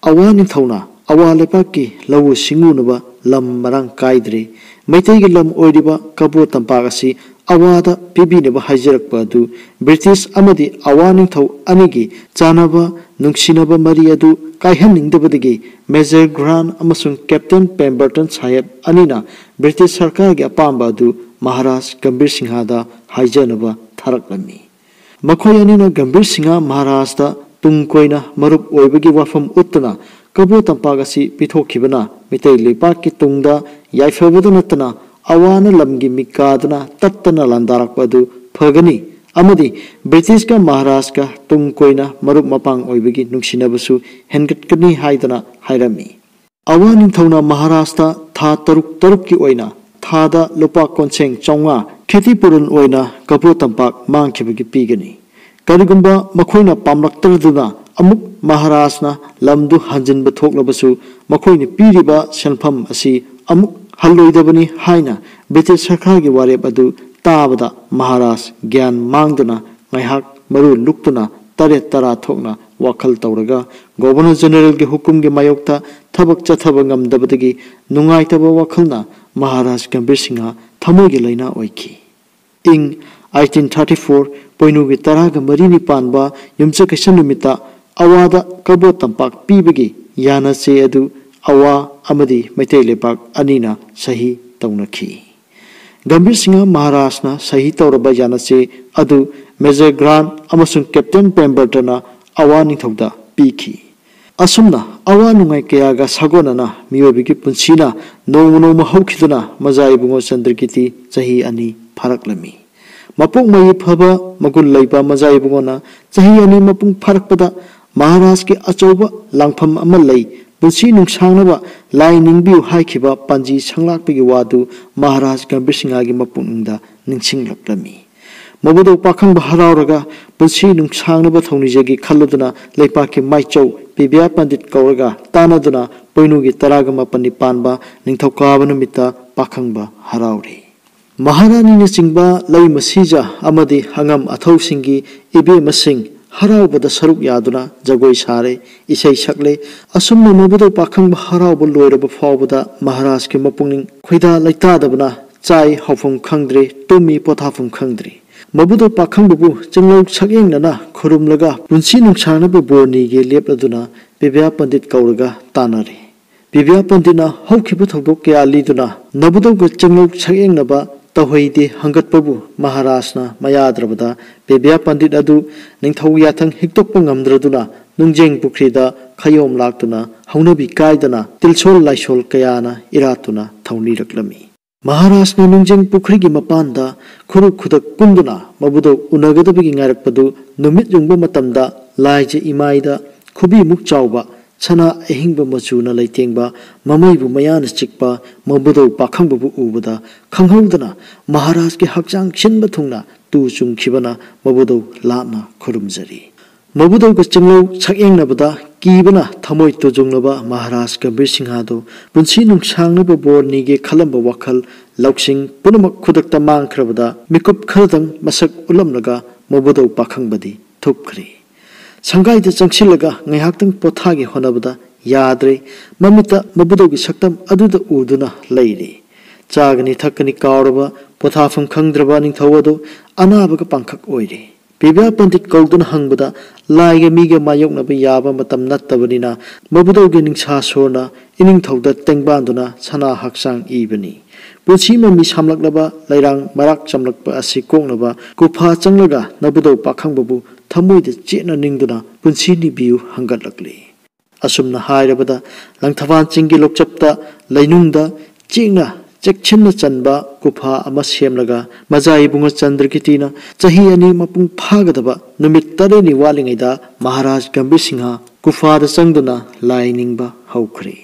ꯑꯋꯥ ꯅꯤꯡꯊꯧꯅ ꯑꯋꯥ ꯂꯩꯄꯥꯛꯀꯤ ꯂꯧꯎ ꯁꯤꯡꯎꯅꯕ ꯂꯝ ꯃꯔꯥꯡ ꯀꯥꯏꯗ꯭ꯔꯦ, ꯃꯩꯇꯩꯒꯤ ꯂꯝ ꯑꯣꯏꯔꯤꯕ ꯀꯕꯣ ꯇꯝꯄꯥꯛ ꯑꯁꯤ ꯑꯋꯥꯗ ꯄꯤꯕꯤꯅꯕ ꯍꯥꯏꯖꯔꯛꯄ ꯑꯗꯨ ꯕ꯭ꯔꯤꯇꯤꯁ ꯑꯃꯗꯤ ꯑꯋꯥ ꯅꯤꯡꯊꯧ ꯑꯅꯤꯒꯤ ꯆꯥꯟꯅꯕ, ꯅꯨꯡꯁꯤꯅꯕ ꯃꯔꯤ ꯑꯗꯨ ꯀꯥꯏꯍꯟꯅꯤꯡꯗꯕꯗꯒꯤ ꯃꯦꯖꯔ ꯒ꯭ꯔꯥꯟ ꯑꯃꯁꯨꯡ ꯀꯦꯞꯇꯦꯟ ꯄꯦꯝꯕꯔꯇꯟ ꯁꯥꯍꯦꯕ ꯑꯅꯤꯅ ꯕ꯭ꯔꯤꯇꯤꯁ ꯁꯔꯀꯥꯔꯒꯤ ꯑꯄꯥꯝꯕ ꯑꯗꯨ ꯃꯍꯥꯔꯥꯖ ꯒꯝꯚꯤꯔ ꯁꯤꯡꯍꯗ ꯍꯥꯏꯖꯅꯕ ꯊꯥꯔꯛꯂꯝꯃꯤ꯫ ꯃꯈꯣꯏ ꯑꯅꯤꯅ ꯒꯝꯚꯤꯔ ꯁꯤꯡꯍ ꯃꯍꯥꯔꯥꯖꯇ ꯇꯨꯡ ꯀꯣꯏꯅ ꯃꯔꯨꯞ ꯑꯣꯏꯕꯒꯤ ꯋꯥꯐꯝ ꯎꯠꯇꯨꯅ ꯀꯕꯣ ꯇꯝꯄꯥꯛ ꯑꯁꯤ ꯄꯤꯊꯣꯛꯈꯤꯕꯅ ꯃꯤꯇꯩ ꯂꯩꯄꯥꯛꯀꯤ ꯇꯨꯡꯗ ꯌꯥꯏꯐꯕꯗ ꯅꯠꯇꯅ ꯑꯋꯥꯅ ꯂꯝꯒꯤ ꯃꯤꯀꯥꯗꯨꯅ ꯇꯠꯇꯅ ꯂꯥꯟꯗꯥꯔꯛꯄ ꯑꯗꯨ ꯐꯒꯅꯤ ꯑꯃꯗꯤ ꯕ꯭ꯔꯤꯇꯤꯁꯀ ꯃꯍꯥꯔꯥꯖꯀ ꯇꯨꯡ ꯀꯣꯏꯅ ꯃꯔꯨꯞ ꯃꯄꯥꯡ ꯑꯣꯏꯕꯒꯤ ꯅꯨꯡꯁꯤꯅꯕꯁꯨ ꯍꯦꯟꯒꯠꯀꯅꯤ ꯍꯥꯏꯗꯅ ꯍꯥꯏꯔꯝꯃꯤ꯫ ꯑꯋꯥ ꯅꯤꯡꯊꯧꯅ ꯃꯍꯥꯔꯥꯖꯇ ꯊꯥ ꯇꯔꯨꯛ ꯇꯔꯨꯛꯀꯤ ꯑꯣꯏꯅ ꯊꯥꯗ ꯂꯨꯄꯥ ꯀꯣꯟꯁꯦꯡ ꯆꯥꯝꯃꯉꯥ ꯈꯦꯇꯤ ꯄꯨꯔꯟ ꯑꯣꯏꯅ ꯀꯕꯣ ꯇꯝꯄꯥꯛ ꯃꯥꯡꯈꯤꯕꯒꯤ ꯄꯤꯒꯅꯤ꯫ ꯀꯔꯤꯒꯨꯝꯕ ꯃꯈꯣꯏꯅ ꯄꯥꯝꯂꯛꯇ꯭ꯔꯗꯨꯅ ꯑꯃꯨꯛ ꯃꯍꯥꯔꯥꯖꯅ ꯂꯝꯗꯨ ꯍꯟꯖꯤꯟꯕ ꯊꯣꯛꯂꯕꯁꯨ ꯃꯈꯣꯏꯅ ꯄꯤꯔꯤꯕ ꯁꯦꯟꯐꯝ ꯑꯁꯤ ꯑꯃꯨꯛ ꯍꯜꯂꯣꯏꯗꯕꯅꯤ ꯍꯥꯏꯅ ꯕ꯭ꯔꯤꯇꯤꯁ ꯁꯔꯀꯥꯔꯒꯤ ꯋꯥꯔꯦꯞ ꯑꯗꯨ ꯇꯥꯕꯗ ꯃꯍꯥꯔꯥꯖ ꯒ꯭ꯌꯥꯟ ꯃꯥꯡꯗꯨꯅ ꯉꯥꯏꯍꯥꯛ ꯃꯔꯨ ꯂꯨꯛꯇꯨꯅ ꯇꯔꯦꯠ ꯇꯔꯥ ꯊꯣꯛꯅ ꯋꯥꯈꯜ ꯇꯧꯔꯒ ꯒꯣꯚꯔꯅꯔ ꯖꯦꯅꯔꯦꯜꯒꯤ ꯍꯨꯀꯨꯝꯒꯤ ꯃꯥꯌꯣꯛꯇ ꯊꯕꯛ ꯆꯠꯊꯕ ꯉꯝꯗꯕꯗꯒꯤ ꯅꯨꯡꯉꯥꯏꯇꯕ ꯋꯥꯈꯜꯅ ꯃꯍꯥꯔꯥꯖ ꯒꯝꯚꯤꯔ ꯁꯤꯡꯍ ꯊꯃꯣꯏꯒꯤ ꯂꯥꯏꯅꯥ ꯑꯣꯏꯈꯤ꯫ ꯏꯪ ꯑꯩꯠꯇꯤꯟ ꯊꯥꯔꯇꯤ ꯐꯣꯔ ꯄꯣꯏꯅꯨꯒꯤ ꯇꯔꯥꯒ ꯃꯔꯤꯅꯤ ꯄꯥꯟꯕ ꯌꯨꯝꯁꯀꯩꯁ ꯅꯨꯃꯤꯠꯇ ꯑꯋꯥꯗ ꯀꯕꯣ ꯇꯝꯄꯥꯛ ꯄꯤꯕꯒꯤ ꯌꯥꯅꯆꯦ ꯑꯗꯨ ꯑꯋꯥ ꯑꯃꯗꯤ ꯃꯩꯇꯩ ꯂꯩꯄꯥꯛ ꯑꯅꯤꯅ ꯁꯍꯤ ꯇꯧꯅꯈꯤ꯫ ꯒꯝꯚꯤꯔ ꯁꯤꯡꯍ ꯃꯍꯥꯔꯥꯖꯅ ꯁꯍꯤ ꯇꯧꯔꯕ ꯌꯥꯅꯆꯦ ꯑꯗꯨ ꯃꯦꯖꯔ ꯒ꯭ꯔꯥꯟ ꯑꯃꯁꯨꯡ ꯀꯦꯞꯇꯦꯟ ꯄꯦꯝꯕꯔꯇꯅ ꯑꯋꯥ ꯅꯤꯡꯊꯧꯗ ꯄꯤꯈꯤ꯫ ꯑꯁꯨꯝꯅ ꯑꯋꯥ ꯅꯨꯡꯉꯥꯏ ꯀꯌꯥꯒ ꯁꯥꯒꯣꯟꯅꯅ ꯃꯤꯑꯣꯏꯕꯒꯤ ꯄꯨꯟꯁꯤꯅ ꯅꯣꯡꯃ ꯅꯣꯡꯃ ꯍꯧꯈꯤꯗꯨꯅ ꯃꯖꯥ ꯏꯕꯨꯡꯉꯣ ꯆꯟꯗ꯭ꯔꯀꯤꯔꯇꯤ ꯆꯍꯤ ꯑꯅꯤ ꯐꯥꯔꯛꯂꯝꯃꯤ꯫ ꯃꯄꯣꯛ ꯃꯔꯤ ꯐꯕ ꯃꯒꯨꯟ ꯂꯩꯕ ꯃꯖꯥ ꯏꯕꯨꯡꯉꯣꯅ ꯆꯍꯤ ꯑꯅꯤ ꯃꯄꯨꯡ ꯐꯥꯔꯛꯄꯗ ꯃꯍꯥꯔꯥꯖꯀꯤ ꯑꯆꯧꯕ ꯂꯥꯡꯐꯝ ꯑꯃ ꯂꯩ, ꯄꯨꯟꯁꯤ ꯅꯨꯡꯁꯥꯡꯅꯕ ꯂꯥꯏ ꯅꯤꯡꯕꯤꯌꯨ ꯍꯥꯏꯈꯤꯕ ꯄꯥꯟꯖꯤ ꯁꯪꯂꯥꯛꯄꯒꯤ ꯋꯥꯗꯨ ꯃꯍꯥꯔꯥꯖ ꯒꯝꯚꯤꯔ ꯁꯤꯡꯍꯒꯤ ꯃꯄꯨꯛꯅꯤꯡꯗ ꯅꯤꯡꯁꯤꯡꯂꯛꯂꯝꯃꯤ꯫ ꯃꯕꯨꯗꯧ ꯄꯥꯈꯪꯕ ꯍꯔꯥꯎꯔꯒ ꯄꯨꯟꯁꯤ ꯅꯨꯡꯁꯥꯡꯅꯕ ꯊꯧꯅꯤꯖꯒꯦ ꯈꯜꯂꯗꯨꯅ ꯂꯩꯄꯥꯛꯀꯤ ꯃꯥꯏꯆꯧ ꯄꯤꯕꯤꯌꯥ ꯄꯟꯗꯤꯠ ꯀꯧꯔꯒ ꯇꯥꯟꯅꯗꯨꯅ ꯄꯣꯏꯅꯨꯒꯤ ꯇꯔꯥꯒ ꯃꯥꯄꯟꯅꯤ ꯄꯥꯟꯕ ꯅꯤꯡꯊꯧꯀꯥꯕ ꯅꯨꯃꯤꯠꯇ ꯄꯥꯈꯪꯕ ꯍꯔꯥꯎꯔꯤ꯫ ꯃꯍꯥꯔꯥꯅꯤꯅꯆꯤꯡꯕ ꯂꯩꯃ ꯁꯤꯖ ꯑꯃꯗꯤ ꯑꯉꯝ ꯑꯊꯧꯁꯤꯡꯒꯤ ꯏꯕꯦꯝꯃꯁꯤꯡ ꯍꯔꯥꯎꯕꯗ ꯁꯔꯨꯛ ꯌꯥꯗꯨꯅ ꯖꯒꯣꯏ ꯁꯥꯔꯦ, ꯏꯁꯩ ꯁꯛꯂꯦ꯫ ꯑꯁꯨꯝꯅ ꯃꯕꯨꯗꯧ ꯄꯥꯈꯪꯕ ꯍꯔꯥꯎꯕ ꯂꯣꯏꯔꯕ ꯐꯥꯎꯕꯗ ꯃꯍꯥꯔꯥꯖꯀꯤ ꯃꯄꯨꯛꯅꯤꯡ ꯈꯣꯏꯗꯥ ꯂꯩꯇꯥꯗꯕꯅ ꯆꯥꯏ ꯍꯥꯎꯐꯝ ꯈꯪꯗ꯭ꯔꯦ, ꯇꯨꯝꯃꯤ ꯄꯣꯊꯥꯐꯝ ꯈꯪꯗ꯭ꯔꯦ꯫ ꯃꯕꯨꯗꯧ ꯄꯥꯈꯪꯕꯕꯨ ꯆꯤꯡꯂꯧ ꯁꯛꯌꯦꯡꯅꯅ ꯈꯨꯔꯨꯝꯂꯒ ꯄꯨꯟꯁꯤ ꯅꯨꯡꯁꯥꯡꯅꯕ ꯕꯣꯔ ꯅꯤꯒꯦ ꯂꯦꯞꯂꯗꯨꯅ ꯄꯤꯕꯤꯌꯥ ꯄꯟꯗꯤꯠ ꯀꯧꯔꯒ ꯇꯥꯟꯅꯔꯦ꯫ ꯄꯤꯕꯤꯌꯥ ꯄꯟꯗꯤꯠꯅ ꯍꯧꯈꯤꯕ ꯊꯧꯗꯣꯛ ꯀꯌꯥ ꯂꯤꯗꯨꯅ ꯅꯕꯨꯗꯧꯒ ꯆꯤꯡꯂꯧ ꯁꯛꯌꯦꯡꯅꯕ ꯇꯧꯍꯩꯗꯦ ꯍꯪꯒꯠꯄꯕꯨ ꯃꯍꯥꯔꯥꯖꯅ ꯃꯌꯥꯗ꯭ꯔꯕꯗ ꯕꯤꯕ꯭ꯌꯥ ꯄꯟꯗꯤꯠ ꯑꯗꯨ ꯅꯤꯡꯊꯧ ꯌꯥꯊꯪ ꯍꯤꯛꯇꯣꯛꯄ ꯉꯝꯗ꯭ꯔꯗꯨꯅ ꯅꯨꯡꯖꯦꯡ ꯄꯨꯈ꯭ꯔꯤꯗ ꯈꯌꯣꯝ ꯂꯥꯛꯇꯨꯅ ꯍꯧꯅꯕꯤ ꯀꯥꯏꯗꯅ ꯇꯤꯜꯁꯣꯜ ꯂꯥꯏꯁꯣꯜ ꯀꯌꯥꯅ ꯏꯔꯥꯠꯇꯨꯅ ꯊꯧꯅꯤꯔꯛꯂꯝꯃꯤ꯫ ꯃꯍꯥꯔꯥꯖꯅ ꯅꯨꯡꯖꯦꯡ ꯄꯨꯈ꯭ꯔꯤꯒꯤ ꯃꯄꯥꯟꯗ ꯈꯨꯔꯨ ꯈꯨꯗꯛ ꯀꯨꯟꯗꯨꯅ ꯃꯕꯨꯗꯧ ꯎꯅꯒꯗꯕꯒꯤ ꯉꯥꯏꯔꯛꯄꯗꯨ ꯅꯨꯃꯤꯠ ꯌꯨꯡꯕ ꯃꯇꯝꯗ ꯂꯥꯏꯖ ꯏꯃꯥꯏꯗ ꯈꯨꯕꯤꯃꯨꯛ ꯆꯥꯎꯕ ꯁꯅꯥ ꯑꯍꯤꯡꯕ ꯃꯆꯨꯅ ꯂꯩꯇꯦꯡꯕ ꯃꯃꯩꯕꯨ ꯃꯌꯥꯅ ꯆꯤꯛꯄ ꯃꯕꯨꯗꯧ ꯄꯥꯈꯪꯕꯕꯨ ꯎꯕꯗ ꯈꯪꯍꯧꯗꯅ ꯃꯍꯥꯔꯥꯖꯀꯤ ꯍꯛꯆꯥꯡ ꯁꯤꯟꯕ ꯊꯨꯡꯅ ꯇꯨ ꯆꯨꯡꯈꯤꯕꯅ ꯃꯕꯨꯗꯧ ꯂꯥꯞꯅ ꯈꯨꯔꯨꯝꯖꯔꯤ꯫ ꯃꯕꯨꯗꯧꯒ ꯆꯤꯡꯂꯧ ꯁꯛꯌꯦꯡꯅꯕꯗ ꯀꯤꯕꯅ ꯊꯃꯣꯏ ꯇꯨꯖꯨꯡꯂꯕ ꯃꯍꯥꯔꯥꯖ ꯒꯝꯚꯤꯔ ꯁꯤꯡꯍꯗꯨ ꯄꯨꯟꯁꯤ ꯅꯨꯡꯁꯥꯡꯅꯕ ꯕꯣꯔ ꯅꯤꯒꯦ ꯈꯜꯂꯝꯕ ꯋꯥꯈꯜ ꯂꯧꯁꯤꯡ ꯄꯨꯝꯅꯃꯛ ꯈꯨꯗꯛꯇ ꯃꯥꯡꯈ꯭ꯔꯕꯗ ꯃꯤꯀꯨꯞ ꯈꯔꯗꯪ ꯃꯁꯛ ꯎꯠꯂꯝꯂꯒ ꯃꯕꯨꯗꯧ ꯄꯥꯈꯪꯕꯗꯤ ꯊꯨꯞꯈ꯭ꯔꯦ꯫ ꯁꯪꯒꯥꯏꯗ ꯆꯪꯁꯤꯜꯂꯒ ꯉꯥꯏꯍꯥꯛꯇꯪ ꯄꯣꯊꯥꯒꯦ ꯍꯣꯠꯅꯕꯗ ꯌꯥꯗ꯭ꯔꯦ꯫ ꯃꯃꯤꯠꯇ ꯃꯕꯨꯗꯧꯒꯤ ꯁꯛꯇꯝ ꯑꯗꯨꯗ ꯎꯗꯨꯅ ꯂꯩꯔꯦ꯫ ꯆꯥꯒꯅꯤ ꯊꯛꯀꯅꯤ ꯀꯥꯎꯔꯕ, ꯄꯣꯊꯥꯐꯝ ꯈꯪꯗ꯭ꯔꯕ ꯅꯤꯡꯊꯧ ꯑꯗꯨ ꯑꯅꯥꯕꯒ ꯄꯥꯡꯈꯛ ꯑꯣꯏꯔꯦ꯫ ꯕꯤꯕ꯭ꯌꯥ ꯄꯟꯗꯤꯠ ꯀꯧꯗꯨꯅ ꯍꯪꯕꯗ ꯂꯥꯏꯒ ꯃꯤꯒ ꯃꯥꯌꯣꯛꯅꯕ ꯌꯥꯕ ꯃꯇꯝ ꯅꯠꯇꯕꯅꯤꯅ ꯃꯕꯨꯗꯧꯒꯤ ꯅꯤꯡꯁꯥ ꯁꯣꯔꯅ ꯏꯅꯤꯡꯊꯧꯗ ꯇꯦꯡꯕꯥꯟꯗꯨꯅ ꯁꯅꯥ ꯍꯛꯆꯥꯡ ꯏꯕꯅꯤ꯫ ꯄꯨꯟꯁꯤ ꯃꯃꯤ ꯁꯥꯝꯂꯛꯂꯕ ꯂꯩꯔꯥꯡ ꯃꯔꯥꯛ ꯆꯝꯂꯛꯄ ꯑꯁꯤ ꯀꯣꯛꯅꯕ ꯒꯨꯐꯥ ꯆꯪꯂꯒ ꯅꯕꯨꯗꯧ ꯄꯥꯈꯪꯕꯕꯨ ꯊꯃꯣꯏꯗ ꯆꯦꯠꯅ ꯅꯤꯡꯗꯨꯅ ꯄꯨꯟꯁꯤ ꯅꯤꯕꯤꯌꯨ ꯍꯪꯒꯠꯂꯛꯂꯤ꯫ ꯑꯁꯨꯝꯅ ꯍꯥꯏꯔꯕꯗ ꯂꯪꯊꯕꯥꯜ ꯆꯤꯡꯒꯤ ꯂꯣꯛꯆꯞꯇ ꯂꯩꯅꯨꯡꯗ ꯆꯦꯛꯅ ꯆꯦꯛꯁꯤꯟꯅ ꯆꯟꯕ ꯒꯨꯐꯥ ꯑꯃ ꯁꯦꯝꯂꯒ ꯃꯖꯥ ꯏꯕꯨꯡꯉꯣ ꯆꯟꯗ꯭ꯔꯀꯤꯇꯤꯅ ꯆꯍꯤ ꯑꯅꯤ ꯃꯄꯨꯡ ꯐꯥꯒꯗꯕ ꯅꯨꯃꯤꯠ ꯇꯔꯦꯠꯅꯤ ꯋꯥꯠꯂꯤꯉꯩꯗ ꯃꯍꯥꯔꯥꯖ ꯒꯝꯚꯤꯔ ꯁꯤꯡꯍ ꯒꯨꯐꯥꯗ ꯆꯪꯗꯨꯅ ꯂꯥꯏ ꯅꯤꯡꯕ ꯍꯧꯈ꯭ꯔꯦ꯫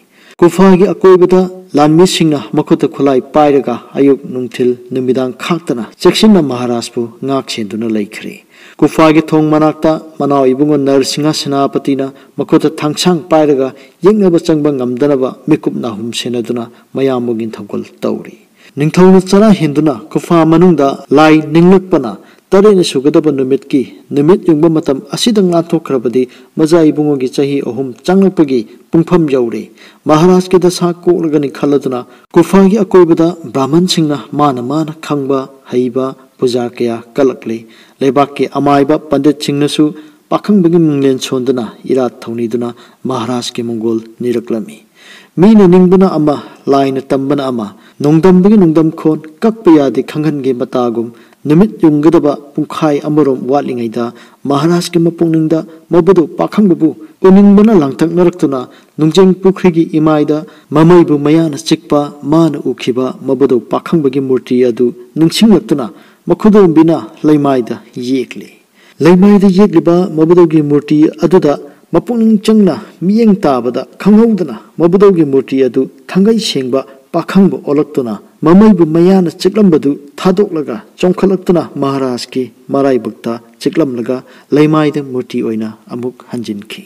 ꯒꯨꯐꯥꯒꯤ ꯑꯀꯣꯏꯕꯗ ꯂꯥꯟꯃꯤꯁꯤꯡꯅ ꯃꯈꯨꯠꯇ ꯈꯨꯠꯂꯥꯏ ꯄꯥꯏꯔꯒ ꯑꯌꯨꯛ ꯅꯨꯡꯊꯤꯜ ꯅꯨꯃꯤꯗꯥꯡ ꯈꯥꯛꯇꯅ ꯆꯦꯛꯁꯤꯟꯅ ꯃꯍꯥꯔꯥꯖꯄꯨ ꯉꯥꯛ ꯁꯦꯟꯗꯨꯅ ꯂꯩꯈ꯭ꯔꯦ꯫ ꯒꯨꯐꯥꯒꯤ ꯊꯣꯡ ꯃꯅꯥꯛꯇ ꯃꯅꯥꯎ ꯏꯕꯨꯡꯉꯣ ꯅꯔꯁꯤꯡꯍ ꯁꯦꯅꯥꯄꯇꯤꯅ ꯃꯈꯨꯠꯇ ꯊꯥꯡꯁꯥꯡ ꯄꯥꯏꯔꯒ ꯌꯦꯛꯅꯕ ꯆꯪꯕ ꯉꯝꯗꯅꯕ ꯃꯤꯀꯨꯞ ꯅꯥꯍꯨꯝ ꯁꯦꯟꯅꯗꯨꯅ ꯃꯌꯥꯝꯕꯒꯤ ꯊꯧꯒꯜ ꯇꯧꯔꯤ꯫ ꯅꯤꯡꯊꯧꯅ ꯆꯔꯥ ꯍꯦꯟꯗꯨꯅ ꯒꯨꯐꯥ ꯃꯅꯨꯡꯗ ꯂꯥꯏ ꯅꯤꯡꯂꯛꯄꯅ ꯇꯔꯦꯠꯅꯤ ꯁꯨꯒꯗꯕ ꯅꯨꯃꯤꯠꯀꯤ ꯅꯨꯃꯤꯠ ꯌꯨꯡꯕ ꯃꯇꯝ ꯑꯁꯤꯗ ꯉꯥꯟꯊꯣꯛꯈ꯭ꯔꯕꯗꯤ ꯃꯖꯥ ꯏꯕꯨꯡꯉꯣꯒꯤ ꯆꯍꯤ ꯑꯍꯨꯝ ꯆꯪꯂꯛꯄꯒꯤ ꯄꯨꯡꯐꯝ ꯌꯧꯔꯦ꯫ ꯃꯍꯥꯔꯥꯖꯀꯤ ꯗꯁꯥ ꯀꯣꯛꯂꯒꯅꯤ ꯈꯜꯂꯗꯨꯅ ꯒꯨꯐꯥꯒꯤ ꯑꯀꯣꯏꯕꯗ ꯕ꯭ꯔꯥꯍꯃꯟꯁꯤꯡꯅ ꯃꯥꯅ ꯃꯥꯅ ꯈꯪꯕ ꯍꯩꯕ ꯄꯨꯖꯥ ꯀꯌꯥ ꯀꯠꯂꯛꯂꯦ꯫ ꯂꯩꯕꯥꯛꯀꯤ ꯑꯃꯥꯏꯕ ꯄꯟꯗꯤꯠꯁꯤꯡꯅꯁꯨ ꯄꯥꯈꯪꯕꯒꯤ ꯃꯤꯡꯂꯦꯟ ꯁꯣꯟꯗꯨꯅ ꯏꯔꯥꯠ ꯊꯧꯅꯤꯗꯨꯅ ꯃꯍꯥꯔꯥꯖꯀꯤ ꯃꯪꯒꯣꯜ ꯅꯤꯔꯛꯂꯝꯃꯤ꯫ ꯃꯤꯅ ꯅꯤꯡꯕꯅ ꯑꯃ, ꯂꯥꯏꯅ ꯇꯝꯕꯅ ꯑꯃ, ꯅꯣꯡꯗꯝꯕꯒꯤ ꯅꯣꯡꯗꯝꯈꯣꯟ ꯀꯛꯄ ꯌꯥꯗꯦ ꯈꯪꯍꯟꯒꯦ ꯃꯇꯥꯒꯨꯝ, ꯅꯨꯃꯤꯠ ꯌꯨꯡꯒꯗꯕ ꯄꯨꯡꯈꯥꯏ ꯑꯃꯔꯣꯝ ꯋꯥꯠꯂꯤꯉꯩꯗ ꯃꯍꯥꯔꯥꯖꯀꯤ ꯃꯄꯨꯛꯅꯤꯡꯗ ꯃꯕꯨꯗꯧ ꯄꯥꯈꯪꯕꯕꯨ ꯎꯅꯤꯡꯕꯅ ꯂꯥꯡꯇꯛꯅꯔꯛꯇꯨꯅ ꯅꯨꯡꯖꯦꯡ ꯄꯨꯈ꯭ꯔꯤꯒꯤ ꯏꯃꯥꯏꯗ ꯃꯃꯩꯕꯨ ꯃꯌꯥꯅ ꯆꯤꯛꯄ ꯃꯥꯅ ꯎꯈꯤꯕ ꯃꯕꯨꯗꯧ ꯄꯥꯈꯪꯕꯒꯤ ꯃꯨꯔꯇꯤ ꯑꯗꯨ ꯅꯤꯡꯁꯤꯡꯂꯛꯇꯨꯅ ꯃꯈꯨꯗꯣꯝꯕꯤꯅ ꯂꯩꯃꯥꯏꯗ ꯌꯦꯛꯂꯤ꯫ ꯂꯩꯃꯥꯏꯗ ꯌꯦꯛꯂꯤꯕ ꯃꯕꯨꯗꯧꯒꯤ ꯃꯨꯔꯇꯤ ꯑꯗꯨꯗ ꯃꯄꯨꯛꯅꯤꯡ ꯆꯪꯅ ꯃꯤꯠꯌꯦꯡ ꯇꯥꯕꯗ ꯈꯪꯍꯧꯗꯅ ꯃꯕꯨꯗꯧꯒꯤ ꯃꯨꯔꯇꯤ ꯑꯗꯨ ꯊꯥꯡꯒꯩ ꯁꯦꯡꯕ ꯄꯥꯈꯪꯕ ꯑꯣꯜꯂꯛꯇꯨꯅ ꯃꯃꯩꯕꯨ ꯃꯌꯥꯅ ꯆꯤꯛꯂꯝꯕꯗꯨ ꯊꯥꯗꯣꯛꯂꯒ ꯆꯣꯡꯈꯠꯂꯛꯇꯨꯅ ꯃꯍꯥꯔꯥꯖꯀꯤ ꯃꯔꯥꯏꯕꯛꯇ ꯆꯤꯛꯂꯝꯂꯒ ꯂꯩꯃꯥꯏꯗ ꯃꯨꯔꯇꯤ ꯑꯣꯏꯅ ꯑꯃꯨꯛ ꯍꯟꯖꯤꯟꯈꯤ꯫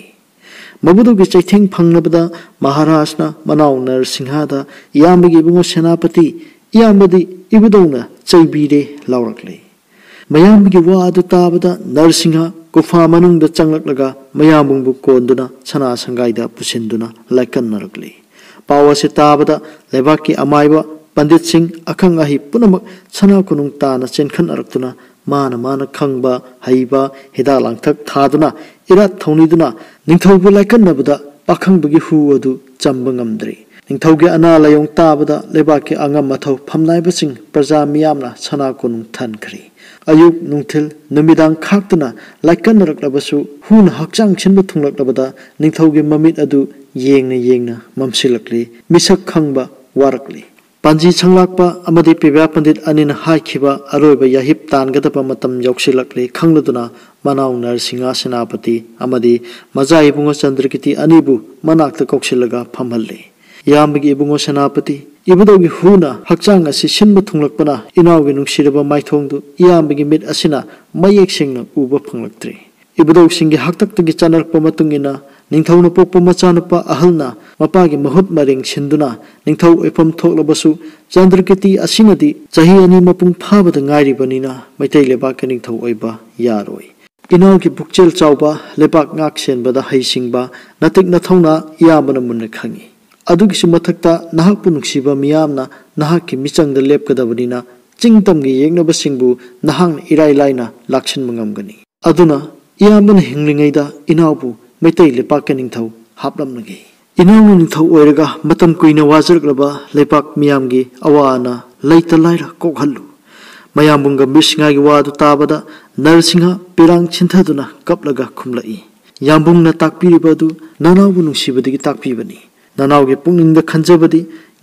ꯃꯕꯨꯗꯧꯒꯤ ꯆꯩꯊꯦꯡ ꯐꯪꯅꯕꯗ ꯃꯍꯥꯔꯥꯖꯅ ꯃꯅꯥꯎ ꯅꯔꯁꯤꯡꯍꯗ, "ꯏꯌꯥꯝꯕꯒꯤ ꯏꯕꯨꯡꯉꯣ ꯁꯦꯅꯥꯄꯇꯤ, ꯏꯌꯥꯝꯕꯗꯤ ꯏꯕꯨꯗꯧꯅ ꯆꯩꯕꯤꯔꯦ" ꯂꯥꯎꯔꯛꯂꯦ꯫ ꯃꯌꯥꯝꯒꯤ ꯋꯥ ꯑꯗꯨ ꯇꯥꯕꯗ ꯅꯔꯁꯤꯡꯍ ꯒꯨꯐꯥ ꯃꯅꯨꯡꯗ ꯆꯪꯂꯛꯂꯒ ꯃꯌꯥꯝꯕꯨꯡꯕꯨ ꯀꯣꯟꯗꯨꯅ ꯁꯅꯥ ꯁꯪꯒꯥꯏꯗ ꯄꯨꯁꯤꯟꯗꯨꯅ ꯂꯥꯏꯀꯠꯅꯔꯛꯂꯤ꯫ ꯄꯥꯎ ꯑꯁꯤ ꯇꯥꯕꯗ ꯂꯩꯕꯥꯛꯀꯤ ꯑꯃꯥꯏꯕ ꯄꯟꯗꯤꯠꯁꯤꯡ, ꯑꯈꯪ ꯑꯍꯩ ꯄꯨꯝꯅꯃꯛ ꯁꯅꯥ ꯀꯣꯅꯨꯡ ꯇꯥꯅ ꯆꯦꯟꯈꯠꯅꯔꯛꯇꯨꯅ ꯃꯥꯅ ꯃꯥꯅ ꯈꯪꯕ ꯍꯩꯕ ꯍꯤꯗꯥꯛ ꯂꯥꯡꯊꯛ ꯊꯥꯗꯨꯅ ꯏꯔꯥꯠ ꯊꯧꯅꯤꯗꯨꯅ ꯅꯤꯡꯊꯧꯕꯨ ꯂꯥꯏꯀꯠꯅꯕꯗ ꯄꯥꯈꯪꯕꯒꯤ ꯍꯨ ꯑꯗꯨ ꯆꯝꯕ ꯉꯝꯗ꯭ꯔꯤ꯫ ꯅꯤꯡꯊꯧꯒꯤ ꯑꯅꯥ ꯂꯥꯏꯑꯣꯡ ꯇꯥꯕꯗ ꯂꯩꯕꯥꯛꯀꯤ ꯑꯉꯝ ꯑꯊꯧ ꯐꯝꯅꯥꯏꯕꯁꯤꯡ, ꯄ꯭ꯔꯖꯥ ꯃꯤꯌꯥꯝꯅ ꯁꯅꯥ ꯀꯣꯅꯨꯡ ꯊꯟꯈ꯭ꯔꯤ꯫ ꯑꯌꯨꯛ, ꯅꯨꯡꯊꯤꯜ, ꯅꯨꯃꯤꯗꯥꯡ ꯈꯥꯛꯇꯅ ꯂꯥꯏꯀꯠꯅꯔꯛꯂꯕꯁꯨ ꯍꯨꯅ ꯍꯛꯆꯥꯡ ꯁꯤꯟꯕ ꯊꯨꯡꯂꯛꯂꯕꯗ ꯅꯤꯡꯊꯧꯒꯤ ꯃꯃꯤꯠ ꯑꯗꯨ ꯌꯦꯡꯅ ꯌꯦꯡꯅ ꯃꯝꯁꯤꯜꯂꯛꯂꯤ, ꯃꯤꯁꯛ ꯈꯪꯕ ꯋꯥꯔꯛꯂꯤ꯫ ꯄꯥꯟꯖꯤ ꯁꯪꯂꯥꯛꯄ ꯑꯃꯗꯤ ꯄꯤꯕ꯭ꯌꯥ ꯄꯟꯗꯤꯠ ꯑꯅꯤꯅ ꯍꯥꯏꯈꯤꯕ ꯑꯔꯣꯏꯕ ꯌꯥꯍꯤꯞ ꯇꯥꯟꯒꯗꯕ ꯃꯇꯝ ꯌꯧꯁꯤꯜꯂꯛꯂꯦ ꯈꯪꯂꯗꯨꯅ ꯃꯅꯥꯎ ꯅꯔꯁꯤꯡꯍ ꯁꯦꯅꯥꯄꯇꯤ ꯑꯃꯗꯤ ꯃꯆꯥ ꯏꯕꯨꯡꯉꯣ ꯆꯟꯗ꯭ꯔꯀꯤꯇꯤ ꯑꯅꯤꯕꯨ ꯃꯅꯥꯛꯇ ꯀꯧꯁꯤꯜꯂꯒ ꯐꯝꯍꯜꯂꯤ꯫ ꯏꯌꯥꯝꯕꯒꯤ ꯏꯕꯨꯡꯉꯣ ꯁꯦꯅꯥꯄꯇꯤ, ꯏꯕꯨꯙꯧꯒꯤ ꯍꯨꯅ ꯍꯛꯆꯥꯡ ꯑꯁꯤ ꯁꯤꯟꯕ ꯊꯨꯡꯂꯛꯄꯅ ꯏꯅꯥꯎꯒꯤ ꯅꯨꯡꯁꯤꯔꯕ ꯃꯥꯏꯊꯣꯡꯗꯨ ꯏꯌꯥꯝꯕꯒꯤ ꯃꯤꯠ ꯑꯁꯤꯅ ꯃꯌꯦꯛ ꯁꯦꯡꯅ ꯎꯕ ꯐꯪꯂꯛꯇ꯭ꯔꯦ꯫ ꯏꯕꯨꯙꯧꯁꯤꯡꯒꯤ ꯍꯥꯛꯇꯛꯇꯒꯤ ꯆꯠꯅꯔꯛꯄ ꯃꯇꯨꯡ ꯏꯟꯅ ꯅꯤꯡꯊꯧꯅ ꯄꯣꯛꯄ ꯃꯆꯥꯅꯨꯄꯥ ꯑꯍꯜꯅ ꯃꯄꯥꯒꯤ ꯃꯍꯨꯠ ꯃꯔꯦꯡ ꯁꯤꯟꯗꯨꯅ ꯅꯤꯡꯊꯧ ꯑꯣꯏꯐꯝ ꯊꯣꯛꯂꯕꯁꯨ ꯆꯟꯗ꯭ꯔꯀꯤꯇꯤ ꯑꯁꯤꯅꯗꯤ ꯆꯍꯤ ꯑꯅꯤ ꯃꯄꯨꯡ ꯐꯥꯕꯗ ꯉꯥꯏꯔꯤꯕꯅꯤꯅ ꯃꯩꯇꯩ ꯂꯩꯕꯥꯛꯀꯤ ꯅꯤꯡꯊꯧ ꯑꯣꯏꯕ ꯌꯥꯔꯣꯏ꯫ ꯏꯅꯥꯎꯒꯤ ꯄꯨꯛꯆꯦꯜ ꯆꯥꯎꯕ, ꯂꯩꯕꯥꯛ ꯉꯥꯛ ꯁꯦꯟꯕꯗ ꯍꯩꯁꯤꯡꯕ, ꯅꯇꯤꯛ ꯅꯊꯧꯅꯥ ꯏꯌꯥꯝꯕꯅ ꯃꯨꯟꯅ ꯈꯪꯏ꯫ ꯑꯗꯨꯒꯤꯁꯨ ꯃꯊꯛꯇ ꯅꯍꯥꯛꯄꯨ ꯅꯨꯡꯁꯤꯕ ꯃꯤꯌꯥꯝꯅ ꯅꯍꯥꯛꯀꯤ ꯃꯤꯆꯪꯗ ꯂꯦꯞꯀꯗꯕꯅꯤꯅ ꯆꯤꯡ ꯇꯝꯒꯤ ꯌꯦꯛꯅꯕꯁꯤꯡꯕꯨ ꯅꯍꯥꯛꯅ ꯏꯔꯥꯏ ꯂꯥꯏꯅ ꯂꯥꯛꯁꯤꯟꯕ ꯉꯝꯒꯅꯤ꯫ ꯑꯗꯨꯅ ꯏꯌꯥꯝꯕꯅ ꯍꯤꯡꯂꯤꯉꯩꯗ ꯏꯅꯥꯎꯕꯨ ꯃꯩꯇꯩ ꯂꯩꯄꯥꯛꯀꯤ ꯅꯤꯡꯊꯧ ꯍꯥꯞꯂꯝꯂꯒꯦ꯫ "ꯏꯅꯥꯎꯅ ꯅꯤꯡꯊꯧ ꯑꯣꯏꯔꯒ ꯃꯇꯝ ꯀꯨꯏꯅ ꯋꯥꯖꯔꯛꯂꯕ ꯂꯩꯄꯥꯛ ꯃꯤꯌꯥꯝꯒꯤ ꯑꯋꯥ ꯑꯅꯥ ꯂꯩꯇ ꯂꯥꯏꯔ ꯀꯣꯛꯍꯜꯂꯨ"꯫ ꯃꯌꯥꯝꯕꯨꯡ ꯒꯝꯚꯤꯔ ꯁꯤꯡꯍꯒꯤ ꯋꯥꯗꯨ ꯇꯥꯕꯗ ꯅꯔꯁꯤꯡꯍ ꯄꯤꯔꯥꯡ ꯁꯤꯟꯊꯗꯨꯅ ꯀꯞꯂꯒ ꯈꯨꯝꯂꯛꯏ, "ꯌꯥꯝꯕꯨꯡꯅ ꯇꯥꯛꯄꯤꯔꯤꯕ ꯑꯗꯨ ꯅꯅꯥꯎꯕꯨ ꯅꯨꯡꯁꯤꯕꯗꯒꯤ ꯇꯥꯛꯄꯤꯕꯅꯤ꯫ ꯅꯅꯥꯎꯒꯤ ꯄꯨꯛꯅꯤꯡꯗ ꯈꯟꯖꯕꯗꯤ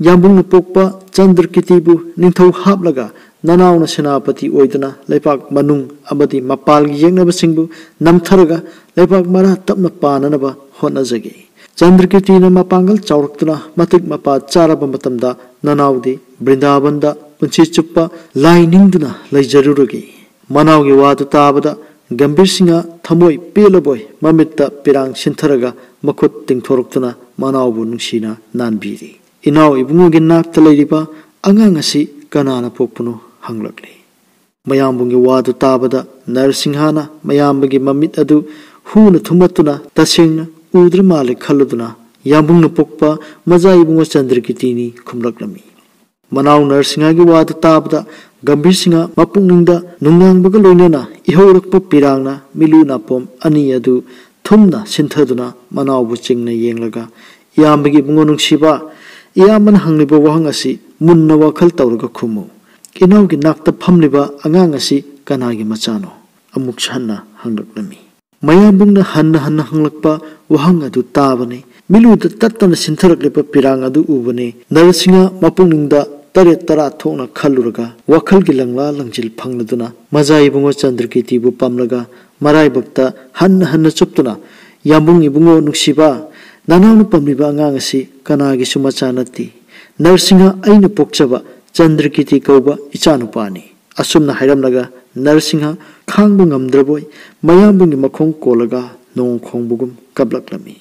ꯌꯥꯝꯕꯨꯡꯅ ꯄꯣꯛꯄ ꯆꯟꯗ꯭ꯔꯀꯤꯇꯤꯕꯨ ꯅꯤꯡꯊꯧ ꯍꯥꯞꯂꯒ ꯅꯅꯥꯎꯅ ꯁꯦꯅꯥꯄꯇꯤ ꯑꯣꯏꯗꯨꯅ ꯂꯩꯄꯥꯛ ꯃꯅꯨꯡ ꯑꯃꯗꯤ ꯃꯄꯥꯜꯒꯤ ꯌꯦꯛꯅꯕꯁꯤꯡꯕꯨ ꯅꯝꯊꯔꯒ ꯂꯩꯄꯥꯛ ꯃꯔꯥ ꯇꯞꯅ ꯄꯥꯟꯅꯅꯕ ꯍꯣꯠꯅꯖꯒꯦ꯫ ꯆꯟꯗ꯭ꯔꯀꯤꯔꯇꯤꯅ ꯃꯄꯥꯡꯒꯜ ꯆꯥꯎꯔꯛꯇꯨꯅ ꯃꯇꯤꯛ ꯃꯄꯥ ꯆꯥꯔꯕ ꯃꯇꯝꯗ ꯅꯅꯥꯎꯗꯤ ꯕ꯭ꯔꯤꯟꯗꯥꯕꯟꯗ ꯄꯨꯟꯁꯤ ꯆꯨꯞꯄ ꯂꯥꯏ ꯅꯤꯡꯗꯨꯅ ꯂꯩꯖꯔꯨꯔꯒꯦ"꯫ ꯃꯅꯥꯎꯒꯤ ꯋꯥꯗꯨ ꯇꯥꯕꯗ ꯒꯝꯚꯤꯔ ꯁꯤꯡꯍ ꯊꯃꯣꯏ ꯄꯦꯜꯂꯕꯣꯏ ꯃꯃꯤꯠꯇ ꯄꯤꯔꯥꯡ ꯁꯤꯟꯊꯔꯒ ꯃꯈꯨꯠ ꯇꯤꯡꯊꯣꯔꯛꯇꯨꯅ ꯃꯅꯥꯎꯕꯨ ꯅꯨꯡꯁꯤꯅ ꯅꯥꯟꯕꯤꯔꯤ꯫ "ꯏꯅꯥꯎ ꯏꯕꯨꯡꯉꯣꯒꯤ ꯅꯥꯛꯇ ꯂꯩꯔꯤꯕ ꯑꯉꯥꯡ ꯑꯁꯤ ꯀꯅꯥꯅ ꯄꯣꯛꯄꯅꯣ?" ꯍꯪꯂꯛꯂꯤ꯫ ꯃꯌꯥꯝꯕꯨꯡꯒꯤ ꯋꯥꯗꯨ ꯇꯥꯕꯗ ꯅꯔꯁꯤꯡꯍꯅ ꯃꯌꯥꯝꯕꯒꯤ ꯃꯃꯤꯠ ꯑꯗꯨ ꯍꯨꯅ ꯊꯨꯝꯃꯠꯇꯨꯅ ꯇꯁꯦꯡꯅ ꯎꯗ꯭ꯔ ꯃꯥꯜꯂꯦ ꯈꯜꯂꯗꯨꯅ "ꯌꯥꯝꯕꯨꯡꯅ ꯄꯣꯛꯄ ꯃꯖꯥ ꯏꯕꯨꯡꯉꯣ ꯆꯟꯗ꯭ꯔꯀꯤꯇꯤꯅꯤ" ꯈꯨꯝꯂꯛꯂꯝꯃꯤ꯫ ꯃꯅꯥꯎ ꯅꯔꯁꯤꯡꯍꯒꯤ ꯋꯥꯗꯨ ꯇꯥꯕꯗ ꯒꯝꯚꯤꯔ ꯁꯤꯡꯍ ꯃꯄꯨꯛꯅꯤꯡꯗ ꯅꯨꯡꯅꯥꯡꯕꯒ ꯂꯣꯏꯅꯅ ꯏꯍꯧꯔꯛꯄ ꯄꯤꯔꯥꯡꯅ ꯃꯤꯂꯨ ꯅꯥꯄꯣꯝ ꯑꯅꯤ ꯑꯗꯨ ꯊꯨꯝꯅ ꯁꯤꯟꯊꯗꯨꯅ ꯃꯅꯥꯎꯕꯨ ꯆꯤꯡꯅ ꯌꯦꯡꯂꯒ, "ꯏꯌꯥꯝꯕꯒꯤ ꯏꯕꯨꯡꯉꯣ ꯅꯨꯡꯁꯤꯕ, ꯏꯌꯥꯝꯕꯅ ꯍꯪꯂꯤꯕ ꯋꯥꯍꯪ ꯑꯁꯤ ꯃꯨꯟꯅ ꯋꯥꯈꯜ ꯇꯧꯔꯒ ꯈꯨꯝꯃꯨ꯫ ꯏꯅꯥꯎꯒꯤ ꯅꯥꯛꯇ ꯐꯝꯂꯤꯕ ꯑꯉꯥꯡ ꯑꯁꯤ ꯀꯅꯥꯒꯤ ꯃꯆꯥꯅꯣ?" ꯑꯃꯨꯛ ꯍꯟꯅ ꯍꯪꯂꯛꯂꯝꯃꯤ꯫ ꯃꯌꯥꯝꯕꯨꯡꯅ ꯍꯟꯅ ꯍꯟꯅ ꯍꯪꯂꯛꯄ ꯋꯥꯍꯪ ꯑꯗꯨ ꯇꯥꯕꯅꯤ꯫ ꯃꯤꯠꯂꯨꯗ ꯇꯠꯇꯅ ꯁꯤꯟꯊꯔꯛꯂꯤꯕ ꯄꯤꯔꯥꯡ ꯑꯗꯨ ꯎꯕꯅꯤ꯫ ꯅꯔꯁꯤꯡꯍ ꯃꯄꯨꯛꯅꯤꯡꯗ ꯇꯔꯦꯠ ꯇꯔꯥ ꯊꯣꯛꯅ ꯈꯜꯂꯨꯔꯒ ꯋꯥꯈꯜꯒꯤ ꯂꯪꯂꯥ ꯂꯪꯖꯤꯜ ꯐꯪꯂꯗꯨꯅ ꯃꯖꯥ ꯏꯕꯨꯡꯉꯣ ꯆꯟꯗ꯭ꯔꯀꯤꯔꯇꯤꯕꯨ ꯄꯝꯂꯒ ꯃꯔꯥꯏꯕꯛꯇ ꯍꯟꯅ ꯍꯟꯅ ꯆꯨꯞꯇꯨꯅ, "ꯌꯥꯝꯕꯨꯡ ꯏꯕꯨꯡꯉꯣ ꯅꯨꯡꯁꯤꯕ, ꯅꯅꯥꯎꯅ ꯄꯝꯂꯤꯕ ꯑꯉꯥꯡ ꯑꯁꯤ ꯀꯅꯥꯒꯤꯁꯨ ꯃꯆꯥ ꯅꯠꯇꯦ꯫ ꯅꯔꯁꯤꯡꯍ ꯑꯩꯅ ꯄꯣꯛꯆꯕ ꯆꯟꯗ꯭ꯔꯀꯤꯔꯇꯤ ꯀꯧꯕ ꯏꯆꯥꯅꯨꯄꯥꯅꯤ"꯫ ꯑꯁꯨꯝꯅ ꯍꯥꯏꯔꯝꯂꯒ ꯅꯔꯁꯤꯡꯍ ꯈꯥꯡꯕ ꯉꯝꯗ꯭ꯔꯕꯣꯏ ꯃꯌꯥꯝꯕꯨꯡꯒꯤ ꯃꯈꯣꯡ ꯀꯣꯜꯂꯒ ꯅꯣꯡ ꯈꯣꯡꯕꯒꯨꯝ ꯀꯞꯂꯛꯂꯝꯃꯤ꯫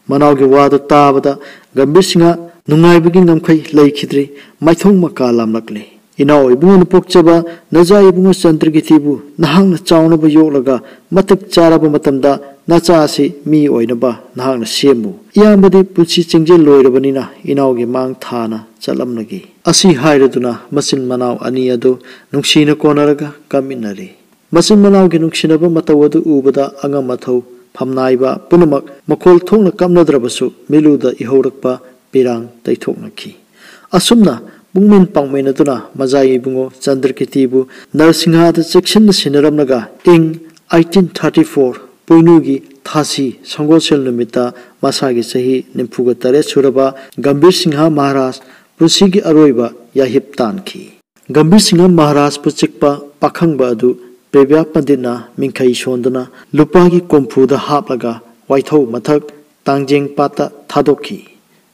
ꯃꯅꯥꯎꯒꯤ ꯋꯥꯗꯨ ꯇꯥꯕꯗ ꯒꯝꯚꯤꯔ ꯁꯤꯡꯍ ꯅꯨꯡꯉꯥꯏꯕꯒꯤ ꯉꯝꯈꯩ ꯂꯩꯈꯤꯗ꯭ꯔꯦ, ꯃꯥꯏꯊꯣꯡ ꯃꯀꯥ ꯂꯥꯝꯂꯛꯂꯦ꯫ "ꯏꯅꯥꯎ ꯏꯕꯨꯡꯉꯣꯅ ꯄꯣꯛꯆꯕ ꯅꯖꯥ ꯏꯕꯨꯡꯉꯣ ꯆꯟꯗ꯭ꯔꯀꯤꯔꯇꯤꯕꯨ ꯅꯍꯥꯛꯅ ꯆꯥꯎꯅꯕ ꯌꯣꯛꯂꯒ ꯃꯇꯤꯛ ꯆꯥꯔꯕ ꯃꯇꯝꯗ ꯅꯆꯥ ꯑꯁꯤ ꯃꯤ ꯑꯣꯏꯅꯕ ꯅꯍꯥꯛꯅ ꯁꯦꯝꯃꯨ꯫ ꯏꯌꯥꯝꯕꯗꯤ ꯄꯨꯟꯁꯤ ꯆꯤꯡꯖꯦꯜ ꯂꯣꯏꯔꯕꯅꯤꯅ ꯏꯅꯥꯎꯒꯤ ꯃꯥꯡ ꯊꯥꯅ ꯆꯠꯂꯝꯂꯒꯦ"꯫ ꯑꯁꯤ ꯍꯥꯏꯔꯗꯨꯅ ꯃꯆꯤꯟ ꯃꯅꯥꯎ ꯑꯅꯤ ꯑꯗꯨ ꯅꯨꯡꯁꯤꯅ ꯀꯣꯟꯅꯔꯒ ꯀꯥꯃꯤꯟꯅꯔꯤ꯫ ꯃꯆꯤꯟ ꯃꯅꯥꯎꯒꯤ ꯅꯨꯡꯁꯤꯅꯕ ꯃꯇꯧ ꯑꯗꯨ ꯎꯕꯗ ꯑꯉꯝ ꯑꯊꯧ ꯐꯝꯅꯥꯏꯕ ꯄꯨꯝꯅꯃꯛ ꯃꯈꯣꯜ ꯊꯣꯛꯅ ꯀꯞꯅꯗ꯭ꯔꯕꯁꯨ ꯃꯤꯠꯂꯨꯗ ꯏꯍꯧꯔꯛꯄ ꯄꯤꯔꯥꯡ ꯇꯩꯊꯣꯛꯅꯈꯤ꯫ ꯑꯁꯨꯝꯅ ꯄꯨꯛꯃꯦꯟ ꯄꯥꯡꯃꯦꯟꯅꯗꯨꯅ ꯃꯖꯥꯏ ꯏꯕꯨꯡꯉꯣ ꯆꯟꯗ꯭ꯔꯀꯤꯇꯤꯕꯨ ꯅꯔꯁꯤꯡꯍꯥꯗ ꯆꯦꯛꯁꯤꯟꯅ ꯁꯤꯟꯅꯔꯝꯂꯒ ꯏꯪ eighteen thirty four ꯄꯣꯏꯅꯨꯒꯤ ꯊꯥꯁꯤ ꯁꯪꯒꯣꯜꯁꯦꯜ ꯅꯨꯃꯤꯠꯇ ꯃꯁꯥꯒꯤ ꯆꯍꯤ ꯅꯤꯐꯨꯒ ꯇꯔꯦꯠ ꯁꯨꯔꯕ ꯒꯝꯚꯤꯔ ꯁꯤꯡꯍ ꯃꯍꯥꯔꯥꯖ ꯄꯨꯟꯁꯤꯒꯤ ꯑꯔꯣꯏꯕ ꯌꯥꯍꯤꯞ ꯇꯥꯟꯈꯤ꯫ ꯒꯝꯚꯤꯔ ꯁꯤꯡꯍ ꯃꯍꯥꯔꯥꯖꯄꯨ ꯆꯤꯛꯄ ꯄꯥꯈꯪꯕ ꯑꯗꯨ ꯄ꯭ꯔꯦꯕ꯭ꯌꯥ ꯄꯟꯗꯤꯠꯅ ꯃꯤꯡꯈꯩ ꯁꯣꯟꯗꯨꯅ ꯂꯨꯄꯥꯒꯤ ꯀꯣꯝꯐꯨꯗ ꯍꯥꯞꯂꯒ ꯋꯥꯏꯊꯧ ꯃꯊꯛ ꯇꯥꯡꯖꯦꯡ ꯄꯥꯠꯇ ꯊꯥꯗꯣꯛꯈꯤ꯫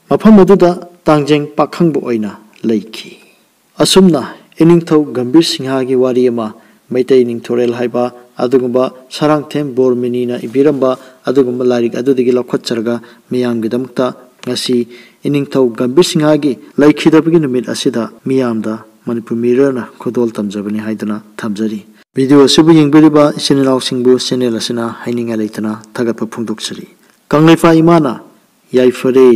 ꯃꯐꯝ ꯑꯗꯨꯗ ꯇꯥꯡꯖꯦꯡ ꯄꯥꯈꯪꯕ ꯑꯣꯏꯅ ꯂꯩꯈꯤ꯫ ꯑꯁꯨꯝꯅ ꯏꯅꯤꯡꯊꯧ ꯒꯝꯚꯤꯔ ꯁꯤꯡꯍꯒꯤ ꯋꯥꯔꯤ ꯑꯃ ꯃꯩꯇꯩ ꯅꯤꯡꯊꯧꯔꯦꯜ ꯍꯥꯏꯕ ꯑꯗꯨꯒꯨꯝꯕ ꯁꯔꯥꯡꯊꯦꯝ ꯕꯣꯔꯃꯤꯅꯤꯅ ꯏꯕꯤꯔꯝꯕ ꯑꯗꯨꯒꯨꯝꯕ ꯂꯥꯏꯔꯤꯛ ꯑꯗꯨꯗꯒꯤ ꯂꯧꯈꯠꯆꯔꯒ ꯃꯤꯌꯥꯝꯒꯤꯗꯃꯛꯇ ꯉꯁꯤ ꯏꯅꯤꯡꯊꯧ ꯒꯝꯚꯤꯔ ꯁꯤꯡꯍꯒꯤ ꯂꯩꯈꯤꯗꯕꯒꯤ ꯅꯨꯃꯤꯠ ꯑꯁꯤꯗ ꯃꯤꯌꯥꯝꯗ ꯃꯅꯤꯄꯨꯔ ꯃꯤꯔꯣꯜꯅ ꯈꯨꯗꯣꯜ ꯇꯝꯖꯕꯅꯤ ꯍꯥꯏꯗꯨꯅ ꯊꯝꯖꯔꯤ꯫ ꯚꯤꯗꯤꯑꯣ ꯑꯁꯤꯕꯨ ꯌꯦꯡꯕꯤꯔꯤꯕ ꯏꯆꯤꯟ ꯏꯅꯥꯎꯁꯤꯡꯕꯨ ꯆꯦꯅꯦꯜ ꯑꯁꯤꯅ ꯍꯥꯏꯅꯤꯡꯉꯥꯏ ꯂꯩꯇꯅ ꯊꯥꯒꯠꯄ ꯐꯣꯡꯗꯣꯛꯆꯔꯤ꯫ ꯀꯪꯂꯩꯄꯥꯛ ꯏꯃꯥꯅ ꯌꯥꯏꯐꯔꯦ꯫